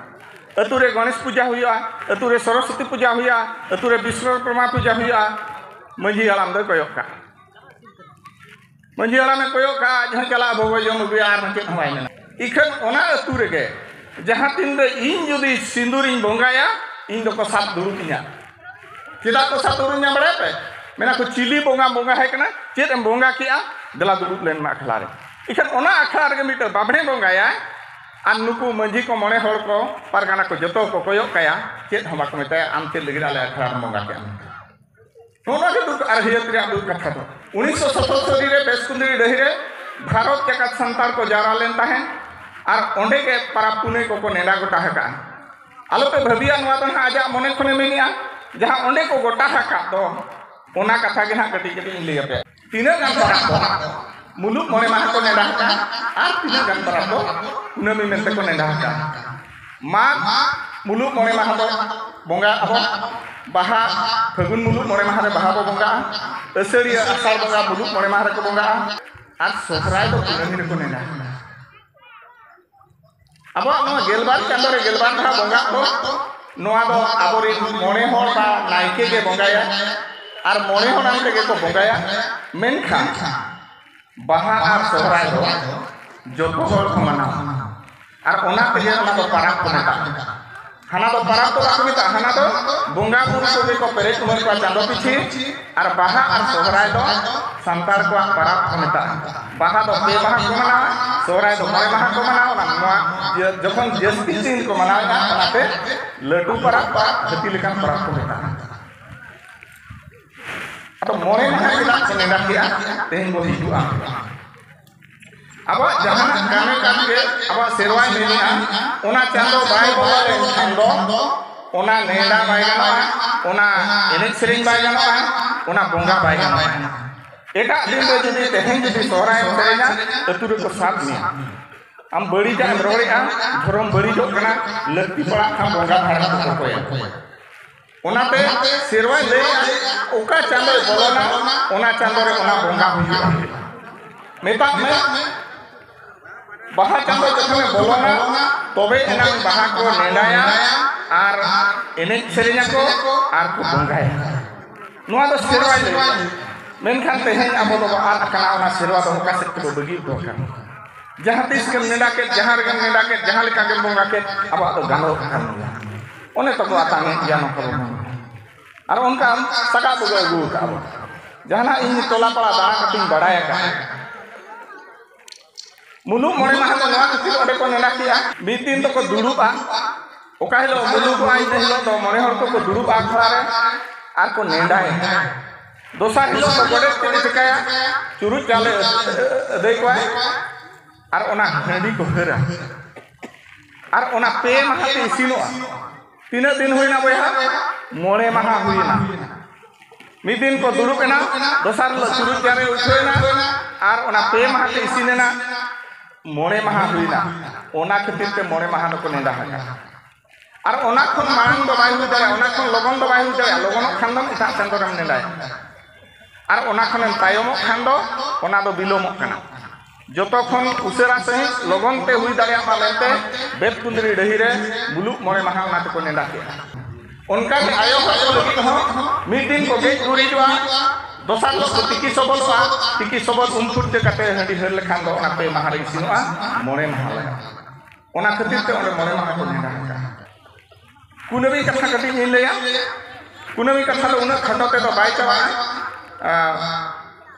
ᱟᱹᱛᱩ ᱨᱮ ᱜᱚᱬᱮᱥ ᱯᱩᱡᱟ ᱦᱩᱭᱩᱜᱼᱟ, ᱟᱹᱛᱩ ᱨᱮ ᱥᱚᱨᱚᱥᱚᱛᱤ ᱯᱩᱡᱟ ᱦᱩᱭᱩᱜᱼᱟ, ᱟᱹᱛᱩ ᱨᱮ ᱵᱤᱥᱣᱚᱠᱚᱨᱢᱟ ᱯᱩᱡᱟ ᱦᱩᱭᱩᱜᱼᱟ, ᱢᱟᱹᱡᱷᱤ ᱦᱟᱲᱟᱢ ᱫᱚᱭ ᱠᱚᱭᱚᱜ ᱠᱟᱜᱼᱟ᱾ ᱢᱟᱹᱡᱷᱤ ᱦᱟᱲᱟᱢᱮ ᱠᱚᱭᱚᱜ ᱠᱟᱜᱼᱟ, ᱡᱟᱦᱟᱸ ᱪᱟᱞᱟᱜ ᱵᱷᱚᱜᱚ ᱡᱚᱢ ᱟᱹᱜᱩᱭᱟ, ᱟᱨ ᱪᱮᱫ ᱦᱚᱸ ᱵᱟᱭ ᱢᱮᱱᱟ᱾ ᱤᱠᱷᱟᱹᱱ ᱚᱱᱟ ᱟᱹᱛᱩ ᱨᱮᱜᱮ ᱡᱟᱦᱟᱸ ᱛᱤᱱ ᱨᱮ ᱤᱧ ᱡᱩᱫᱤ ᱥᱤᱸᱫᱩᱨᱤᱧ ᱵᱚᱸᱜᱟᱭᱟ, ᱤᱧ ᱫᱚᱠᱚ ᱥᱟᱵ ᱫᱩᱲᱩᱵ ᱤᱧᱟ᱾ ᱪᱮᱫᱟᱜ ᱠᱚ ᱥᱟᱵ ᱫᱩᱲᱩᱵ ᱤᱧᱟ ᱵᱟᱲᱟᱭ ᱯᱮ? ᱢᱮᱱᱟ ᱠᱚ, "ᱪᱤᱞᱤ ᱵᱚᱸᱜᱟ ᱵᱚᱸᱜᱟ ᱦᱮᱡ ᱠᱟᱱᱟ, ᱪᱮᱫ ᱮᱢ ᱵᱚᱸᱜᱟ ᱠᱮᱜᱼᱟ? ᱫᱮᱞᱟ ᱫᱩᱲᱩᱵ ᱞᱮᱱ ᱢᱮ ᱟᱠᱷᱲᱟ ᱨᱮ᱾" ᱤᱠᱷᱟᱹᱱ ᱚᱱᱟ ᱟᱠᱷᱲᱟ ᱨᱮᱜᱮ ᱢᱤᱫᱴᱟᱝ ᱵᱟᱵᱽᱲᱮ ᱵᱚᱸᱜᱟᱭᱟᱭ, ᱟᱨ ᱱᱩᱠᱩ ᱢᱟᱹᱡᱷᱤ ᱠᱚ, ᱢᱚᱬᱮ ᱦᱚᱲ ᱠᱚ, ᱯᱟᱨᱜᱟᱱᱟ ᱠᱚ ᱡᱚᱛᱚ ᱠᱚ ᱠᱚᱭᱚᱜ ᱠᱟᱭᱟ, ᱪᱮᱫ ᱦᱚᱸ ᱵᱟᱠᱚ ᱢᱮᱛᱟᱭᱟ, "ᱟᱢ ᱪᱮᱫ ᱞᱟᱹᱜᱤᱫ ᱟᱞᱮ ᱟᱠᱷᱲᱟ ᱨᱮᱢ ᱵᱚᱸᱜᱟ ᱠᱮᱜᱼᱟ?" ᱱᱚᱜᱼᱚ ᱱᱚᱣᱟ ᱜᱮ ᱫᱩᱠ ᱟᱨ ᱦᱟᱹᱭᱟᱹᱛ ᱨᱮᱭᱟᱜ ᱫᱩᱠ ᱠᱟᱛᱷᱟ ᱫᱚ᱾ ᱩᱱᱤᱥᱥᱚ ᱥᱚᱛᱚᱥᱚᱛᱛᱚᱨᱤ ᱨᱮ ᱵᱮᱥᱠᱩᱸᱫᱽᱨᱤ ᱰᱟᱹᱦᱤ ᱨᱮ ᱵᱷᱟᱨᱚᱛ ᱡᱟᱠᱟᱛ ᱥᱟᱱᱛᱟᱲ ᱠᱚ ᱡᱟᱣᱨᱟ ᱞᱮᱱ ᱛᱟᱦᱮᱸᱫ, ᱟᱨ ᱚᱸᱰᱮ ᱜᱮ ᱯᱟᱨᱟᱵᱽ ᱯᱩᱱᱟᱹᱭ ᱠᱚᱠᱚ ᱱᱮᱰᱟ ᱜᱚᱴᱟ ᱟᱠᱟᱫᱼᱟ᱾ ᱟᱞᱚᱯᱮ ᱵᱷᱟᱹᱵᱤᱭᱟ, ᱱᱚᱣᱟ ᱫᱚ ᱱᱟᱦᱟᱜ ᱟᱡᱟᱜ ᱢᱚᱱᱮ ᱠᱷᱚᱱᱮ ᱢᱮᱱᱮᱜᱼᱟ᱾ ᱡᱟᱦᱟᱸ ᱚᱸᱰᱮ ᱠᱚ ᱜᱚᱴᱟ ᱟᱠᱟᱫ ᱫᱚ, ᱚᱱᱟ ᱠᱟᱛᱷᱟ ᱜᱮ ᱱᱟᱦᱟᱜ ᱠᱟᱹᱴᱤᱡ ᱠᱟᱹᱴᱤᱡ ᱤᱧ ᱞᱟᱹᱭ ᱟᱯᱮᱭᱟ᱾ ᱛᱤᱱᱟᱹᱜ ᱜᱟᱱ ᱯᱟᱨᱟᱵᱽ ᱫᱚ ᱢᱩᱞᱩᱜ ᱢᱚᱬᱮ ᱢᱟᱦᱟ ᱠᱚ ᱱᱮᱰᱟ ᱟᱠᱟᱫᱼᱟ, ᱟᱨ ᱛᱤᱱᱟᱹᱜ ᱜᱟᱱ ᱯᱟᱨᱟᱵᱽ ᱫᱚ ᱠᱩᱱᱟᱹᱢᱤ ᱢᱮᱱᱛᱮ ᱠᱚ ᱱᱮᱰᱟ ᱟᱠᱟᱫᱼᱟ᱾ ᱢᱟᱜᱽ ᱢᱩᱞᱩᱜ ᱢᱚᱬᱮ ᱢᱟᱦᱟ ᱫᱚ ᱵᱚᱸᱜᱟ ᱟᱵᱚ, ᱵᱟᱦᱟ ᱯᱷᱟᱹᱜᱩᱱ ᱢᱩᱞᱩᱜ ᱢᱚᱬᱮ ᱢᱟᱦᱟ ᱨᱮ ᱵᱟᱦᱟ ᱵᱚ ᱵᱚᱸᱜᱟᱜᱼᱟ, ᱟᱹᱥᱟᱹᱲᱤᱭᱟᱹ ᱟᱥᱟᱲ ᱵᱚᱸᱜᱟ ᱢᱩᱞᱩᱜ ᱢᱚᱬᱮ ᱢᱟᱦᱟ ᱨᱮᱠᱚ ᱵᱚᱸᱜᱟᱜᱼᱟ, ᱟᱨ ᱥᱚᱦᱨᱟᱭ ᱫᱚ ᱠᱩᱱᱟᱹᱢᱤ ᱨᱮᱠᱚ ᱱᱮᱰᱟ ᱟᱠᱟᱫᱼᱟ᱾ ᱟᱵᱚᱣᱟᱜ ᱱᱚᱣᱟ ᱜᱮᱞᱵᱟᱨ ᱪᱟᱸᱫᱳ ᱨᱮ ᱜᱮᱞᱵᱟᱨ ᱫᱷᱟᱣ ᱵᱚᱸᱜᱟᱜ ᱫᱚ, ᱱᱚᱣᱟ ᱫᱚ ᱟᱵᱚᱨᱮᱱ ᱢᱚᱬᱮ ᱦᱚᱲ ᱵᱟ ᱱᱟᱭᱠᱮ ᱜᱮ ᱵᱚᱸᱜᱟᱭᱟ, ᱟᱨ ᱢᱚᱬᱮ ᱦᱚᱲ ᱟᱱ ᱛᱮᱜᱮ ᱠᱚ ᱵᱚᱸᱜᱟᱭᱟ᱾ ᱢᱮᱱᱠᱷᱟᱱ ᱵᱟᱦᱟ ᱟᱨ ᱥᱚᱦᱨᱟᱭ ᱫᱚ ᱡᱚᱛᱚ ᱦᱚᱲ ᱠᱚ ᱢᱟᱱᱟᱣᱟ᱾ ᱟᱨ ᱚᱱᱟ ᱛᱮᱜᱮ ᱚᱱᱟ ᱫᱚ ᱯᱟᱨᱟᱵᱽ ᱠᱚ ᱢᱮᱛᱟᱜᱼᱟ᱾ ᱦᱟᱱᱟ ᱫᱚ ᱯᱟᱨᱟᱵᱽ ᱫᱚ ᱵᱟᱠᱚ ᱢᱮᱛᱟᱜᱼᱟ, ᱦᱟᱱᱟ ᱫᱚ ᱵᱚᱸᱜᱟ ᱵᱩᱨᱩ ᱠᱚᱜᱮ ᱠᱚ ᱯᱮᱨᱮᱡ ᱩᱢᱟᱹᱨ ᱠᱚᱣᱟ ᱪᱟᱸᱫᱚ ᱯᱤᱪᱷᱤ᱾ ᱟᱨ ᱵᱟᱦᱟ ᱟᱨ ᱥᱚᱦᱨᱟᱭ ᱫᱚ ᱥᱟᱱᱛᱟᱲ ᱠᱚᱣᱟᱜ ᱯᱟᱨᱟᱵᱽ ᱠᱚ ᱢᱮᱛᱟᱜᱼᱟ᱾ ᱵᱟᱦᱟ ᱫᱚ ᱯᱮ ᱢᱟᱦᱟ ᱠᱚ ᱢᱟᱱᱟᱣᱟ, ᱥᱚᱦᱨᱟᱭ ᱫᱚ ᱢᱚᱬᱮ ᱢᱟᱦᱟ ᱠᱚ ᱢᱟᱱᱟᱣᱟ᱾ ᱚᱱᱟ ᱱᱚᱣᱟ ᱡᱮ-, ᱡᱚᱠᱷᱚᱱ ᱡᱟᱹᱥᱛᱤ ᱫᱤᱱ ᱠᱚ ᱢᱟᱱᱟᱣᱮᱫᱼᱟ, ᱚᱱᱟᱛᱮ ᱞᱟᱹᱴᱩ ᱯᱟᱨᱟᱵᱽ ᱵᱟ ᱦᱟᱹᱛᱤ ᱞᱮᱠᱟᱱ ᱯᱟᱨᱟᱵᱽ ᱠᱚ ᱢᱮᱛᱟᱜᱼᱟ᱾ ᱟᱫᱚ ᱢᱚᱬᱮ ᱢᱟᱦᱟ ᱪᱮᱫᱟᱜ ᱠᱚ ᱱᱮᱰᱟ ᱠᱮᱜᱼᱟ? ᱛᱮᱦᱮᱧ ᱵᱚ ᱦᱤᱡᱩᱜᱼᱟ᱾ ᱟᱵᱚᱣᱟᱜ ᱡᱟᱦᱟᱱᱟᱜ ᱠᱟᱹᱢᱤ ᱠᱟᱡᱽ ᱜᱮ ᱟᱵᱚᱣᱟᱜ ᱥᱮᱨᱣᱟᱭ ᱢᱮᱱᱮᱜᱼᱟ, ᱚᱱᱟ ᱪᱟᱸᱫᱚ ᱵᱟᱭ ᱵᱚᱞᱚ ᱞᱮᱱᱠᱷᱟᱱ ᱫᱚ ᱚᱱᱟ ᱱᱮᱰᱟ ᱵᱟᱭ ᱜᱟᱱᱚᱜᱼᱟ, ᱚᱱᱟ ᱮᱱᱮᱡ ᱥᱮᱨᱮᱧ ᱵᱟᱭ ᱜᱟᱱᱚᱜᱼᱟ, ᱚᱱᱟ ᱵᱚᱸᱜᱟ ᱵᱟᱭ ᱜᱟᱱᱚᱜᱼᱟ᱾ ᱮᱴᱟᱜ ᱫᱤᱱ ᱨᱮ ᱡᱩᱫᱤ ᱛᱮᱦᱮᱧ ᱡᱩᱫᱤ ᱥᱚᱦᱨᱟᱭ ᱮᱢ ᱥᱮᱨᱮᱧᱟ, ᱟᱹᱛᱩ ᱨᱮᱠᱚ ᱥᱟᱵ ᱢᱮᱭᱟ᱾ ᱟᱢ ᱵᱟᱹᱲᱤᱡᱟᱜ ᱮᱢ ᱨᱚᱲᱮᱜᱼᱟ, ᱫᱷᱚᱨᱚᱢ ᱵᱟᱹᱲᱤᱡᱚᱜ ᱠᱟᱱᱟ, ᱞᱟᱹᱠᱛᱤ ᱯᱟᱲᱟᱜ ᱠᱷᱟᱱ ᱵᱚᱸᱜᱟ ᱫᱷᱟᱨᱮ ᱠᱚ ᱠᱚᱠᱚᱭᱟ᱾ ᱚᱱᱟᱛᱮ ᱥᱮᱨᱣᱟᱭ ᱞᱟᱹᱭᱮᱜᱼᱟ, ᱚᱠᱟ ᱪᱟᱸᱫᱚᱭ ᱵᱚᱞᱚᱱᱟ, ᱚᱱᱟ ᱪᱟᱸᱫᱚ ᱨᱮ ᱚᱱᱟ ᱵᱚᱸᱜᱟ ᱦᱩᱭᱩᱜᱼᱟ᱾ ᱢᱮᱛᱟᱜ ᱢᱮ, ᱵᱟᱦᱟ ᱪᱟᱸᱫᱚ ᱡᱚᱠᱷᱚᱱᱮ ᱵᱚᱞᱚᱱᱟ, ᱛᱚᱵᱮ ᱮᱱᱟᱝ ᱵᱟᱦᱟ ᱠᱚ ᱱᱮᱰᱟᱭᱟ ᱟᱨ ᱮᱱᱮᱡ ᱥᱮᱨᱮᱧ ᱟᱠᱚ ᱟᱨ ᱠᱚ ᱵᱚᱸᱜᱟᱭᱟ᱾ ᱱᱚᱣᱟ ᱫᱚ ᱥᱮᱨᱣᱟᱭ ᱞᱟᱹᱭᱟ᱾ ᱢᱮᱱᱠᱷᱟᱱ ᱛᱮᱦᱮᱧ ᱟᱵᱚ ᱫᱚᱵᱚ ᱟᱫ ᱟᱠᱟᱱᱟ, ᱚᱱᱟ ᱥᱮᱨᱣᱟ ᱫᱚ ᱚᱠᱟ ᱥᱮᱫ ᱛᱮᱵᱚ ᱵᱟᱹᱜᱤ ᱦᱚᱴᱚ ᱟᱠᱟᱱᱟ? ᱡᱟᱦᱟᱸ ᱛᱤᱥ ᱜᱮᱢ ᱱᱮᱰᱟ ᱠᱮᱫ, ᱡᱟᱦᱟᱸ ᱨᱮᱜᱮᱢ ᱱᱮᱰᱟ ᱠᱮᱫ, ᱡᱟᱦᱟᱸ ᱞᱮᱠᱟ ᱜᱮᱢ ᱵᱚᱸᱜᱟ ᱠᱮᱫ, ᱟᱵᱚᱣᱟᱜ ᱫᱚ ᱜᱟᱱᱚᱜ ᱠᱟᱱ ᱜᱮᱭᱟ᱾ ᱚᱱᱮ ᱛᱚᱠᱚ ᱟᱛᱟᱝ ᱮᱫ ᱜᱮᱭᱟ ᱱᱚᱝᱠᱟ ᱵᱚᱱ ᱢᱮᱱᱟ᱾ ᱟᱨ ᱚᱱᱠᱟ ᱥᱟᱜᱟᱫ ᱵᱚ ᱟᱹᱜᱩ ᱟᱠᱟᱫᱼᱟ ᱵᱚᱱ᱾ ᱡᱟᱦᱟᱱᱟᱜ ᱤᱧ ᱴᱚᱞᱟ ᱯᱟᱲᱟ ᱫᱟᱬᱟ ᱠᱟᱛᱮᱧ ᱵᱟᱲᱟᱭ ᱟᱠᱟᱫᱼᱟ᱾ ᱢᱩᱞᱩᱜ ᱢᱚᱬᱮ ᱢᱟᱦᱟ ᱫᱚ ᱱᱚᱣᱟ ᱠᱷᱟᱹᱛᱤᱨ ᱚᱸᱰᱮ ᱠᱚ ᱱᱮᱰᱟ ᱠᱮᱜᱼᱟ, ᱢᱤᱫ ᱫᱤᱱ ᱫᱚᱠᱚ ᱫᱩᱲᱩᱵᱼᱟ, ᱚᱠᱟ ᱦᱤᱞᱳᱜ ᱢᱩᱞᱩᱜᱚᱜᱼᱟ, ᱤᱱᱟᱹ ᱦᱤᱞᱳᱜ ᱫᱚ ᱢᱚᱬᱮ ᱦᱚᱲ ᱠᱚᱠᱚ ᱫᱩᱲᱩᱵᱼᱟ ᱟᱠᱷᱲᱟ ᱨᱮ ᱟᱨ ᱠᱚ ᱱᱮᱰᱟᱭᱟ᱾ ᱫᱚᱥᱟᱨ ᱦᱤᱞᱳᱜ ᱫᱚ ᱜᱚᱰᱮᱛ ᱪᱮᱫ ᱮ ᱪᱤᱠᱟᱹᱭᱟ? ᱪᱩᱨᱩᱡ ᱪᱟᱣᱞᱮ ᱟᱹᱫᱟᱹᱭ ᱠᱚᱣᱟᱭ ᱟᱨ ᱚᱱᱟ ᱦᱟᱺᱰᱤ ᱠᱚ ᱦᱟᱹᱨᱟ᱾ ᱟᱨ ᱚᱱᱟ ᱯᱮ ᱢᱟᱦᱟ ᱛᱮ ᱤᱥᱤᱱᱚᱜᱼᱟ᱾ ᱛᱤᱱᱟᱹᱜ ᱫᱤᱱ ᱦᱩᱭᱱᱟ ᱵᱚᱭᱦᱟ? ᱢᱚᱬᱮ ᱢᱟᱦᱟ ᱦᱩᱭᱱᱟ᱾ ᱢᱤᱫ ᱫᱤᱱ ᱠᱚ ᱫᱩᱲᱩᱵ ᱮᱱᱟ, ᱫᱚᱥᱟᱨ ᱦᱤᱞᱳᱜ ᱪᱩᱨᱩᱡ ᱪᱟᱣᱞᱮ ᱩᱴᱷᱟᱹᱣ ᱮᱱᱟ, ᱟᱨ ᱚᱱᱟ ᱯᱮ ᱢᱟᱦᱟ ᱛᱮ ᱤᱥᱤᱱ ᱮᱱᱟ, ᱢᱚᱬᱮ ᱢᱟᱦᱟ ᱦᱩᱭᱱᱟ᱾ ᱚᱱᱟ ᱠᱷᱟᱹᱛᱤᱨ ᱛᱮ ᱢᱚᱬᱮ ᱢᱟᱦᱟ ᱫᱚᱠᱚ ᱱᱮᱰᱟ ᱟᱠᱟᱫᱼᱟ᱾ ᱟᱨ ᱚᱱᱟ ᱠᱷᱚᱱ ᱢᱟᱲᱟᱝ ᱫᱚ ᱵᱟᱭ ᱦᱩᱭ ᱫᱟᱲᱮᱭᱟᱜᱼᱟ, ᱚᱱᱟ ᱠᱷᱚᱱ ᱞᱚᱜᱚᱱ ᱫᱚ ᱵᱟᱭ ᱦᱩᱭ ᱫᱟᱲᱮᱭᱟᱜᱼᱟ᱾ ᱞᱚᱜᱚᱱᱚᱜ ᱠᱷᱟᱱ ᱫᱚᱢ ᱮᱴᱟᱜ ᱪᱟᱸᱫᱳ ᱨᱮᱢ ᱱᱮᱰᱟᱭᱟ, ᱟᱨ ᱚᱱᱟ ᱠᱷᱚᱱᱮᱢ ᱛᱟᱭᱚᱢᱚᱜ ᱠᱷᱟᱱ ᱫᱚ ᱚᱱᱟ ᱫᱚ ᱵᱤᱞᱚᱢᱚᱜ ᱠᱟᱱᱟ᱾ ᱡᱚᱛᱚ ᱠᱷᱚᱱ ᱩᱥᱟᱹᱨᱟ ᱥᱟᱺᱦᱤᱡ ᱞᱚᱜᱚᱱ ᱛᱮ ᱦᱩᱭ ᱫᱟᱲᱮᱭᱟᱜ ᱢᱟ ᱢᱮᱱᱛᱮ ᱵᱮᱛᱠᱩᱸᱫᱽᱨᱤ ᱰᱟᱹᱦᱤ ᱨᱮ ᱢᱩᱞᱩᱜ ᱢᱚᱬᱮ ᱢᱟᱦᱟ ᱚᱱᱟ ᱛᱮᱠᱚ ᱱᱮᱰᱟ ᱠᱮᱜᱼᱟ᱾ ᱚᱱᱠᱟᱜᱮ ᱟᱭᱳ ᱦᱚᱲ ᱠᱚ ᱞᱟᱹᱜᱤᱫ ᱦᱚᱸ ᱢᱤᱫ ᱫᱤᱱ ᱠᱚ ᱜᱮᱡ ᱜᱩᱨᱤᱡᱚᱜᱼᱟ, ᱫᱚᱥᱟᱨ ᱦᱤᱞᱳᱜ ᱠᱚ ᱛᱤᱠᱤ ᱥᱚᱵᱚᱫᱚᱜᱼᱟ᱾ ᱛᱤᱠᱤ ᱥᱚᱵᱚᱫ ᱩᱢ ᱯᱷᱩᱨᱪᱟᱹ ᱠᱟᱛᱮ ᱦᱟᱺᱰᱤ ᱦᱟᱹᱨ ᱞᱮᱠᱷᱟᱱ ᱫᱚ ᱚᱱᱟ ᱯᱮ ᱢᱟᱦᱟ ᱨᱮ ᱤᱥᱤᱱᱚᱜᱼᱟ, ᱢᱚᱬᱮ ᱢᱟᱦᱟ ᱞᱟᱜᱟᱜᱼᱟ᱾ ᱚᱱᱟ ᱠᱷᱟᱹᱛᱤᱨ ᱛᱮ ᱚᱸᱰᱮ ᱢᱚᱬᱮ ᱢᱟᱦᱟ ᱠᱚ ᱱᱮᱰᱟ ᱟᱠᱟᱫᱼᱟ᱾ ᱠᱩᱱᱟᱹᱢᱤ ᱠᱟᱛᱷᱟ ᱠᱟᱹᱴᱤᱡ ᱤᱧ ᱞᱟᱹᱭᱟ᱾ ᱠᱩᱱᱟᱹᱢᱤ ᱠᱟᱛᱷᱟ ᱫᱚ ᱩᱱᱟᱹᱜ ᱠᱷᱟᱴᱚ ᱛᱮᱫᱚ ᱵᱟᱭ ᱪᱟᱵᱟᱜᱼᱟ᱾ ᱟᱨ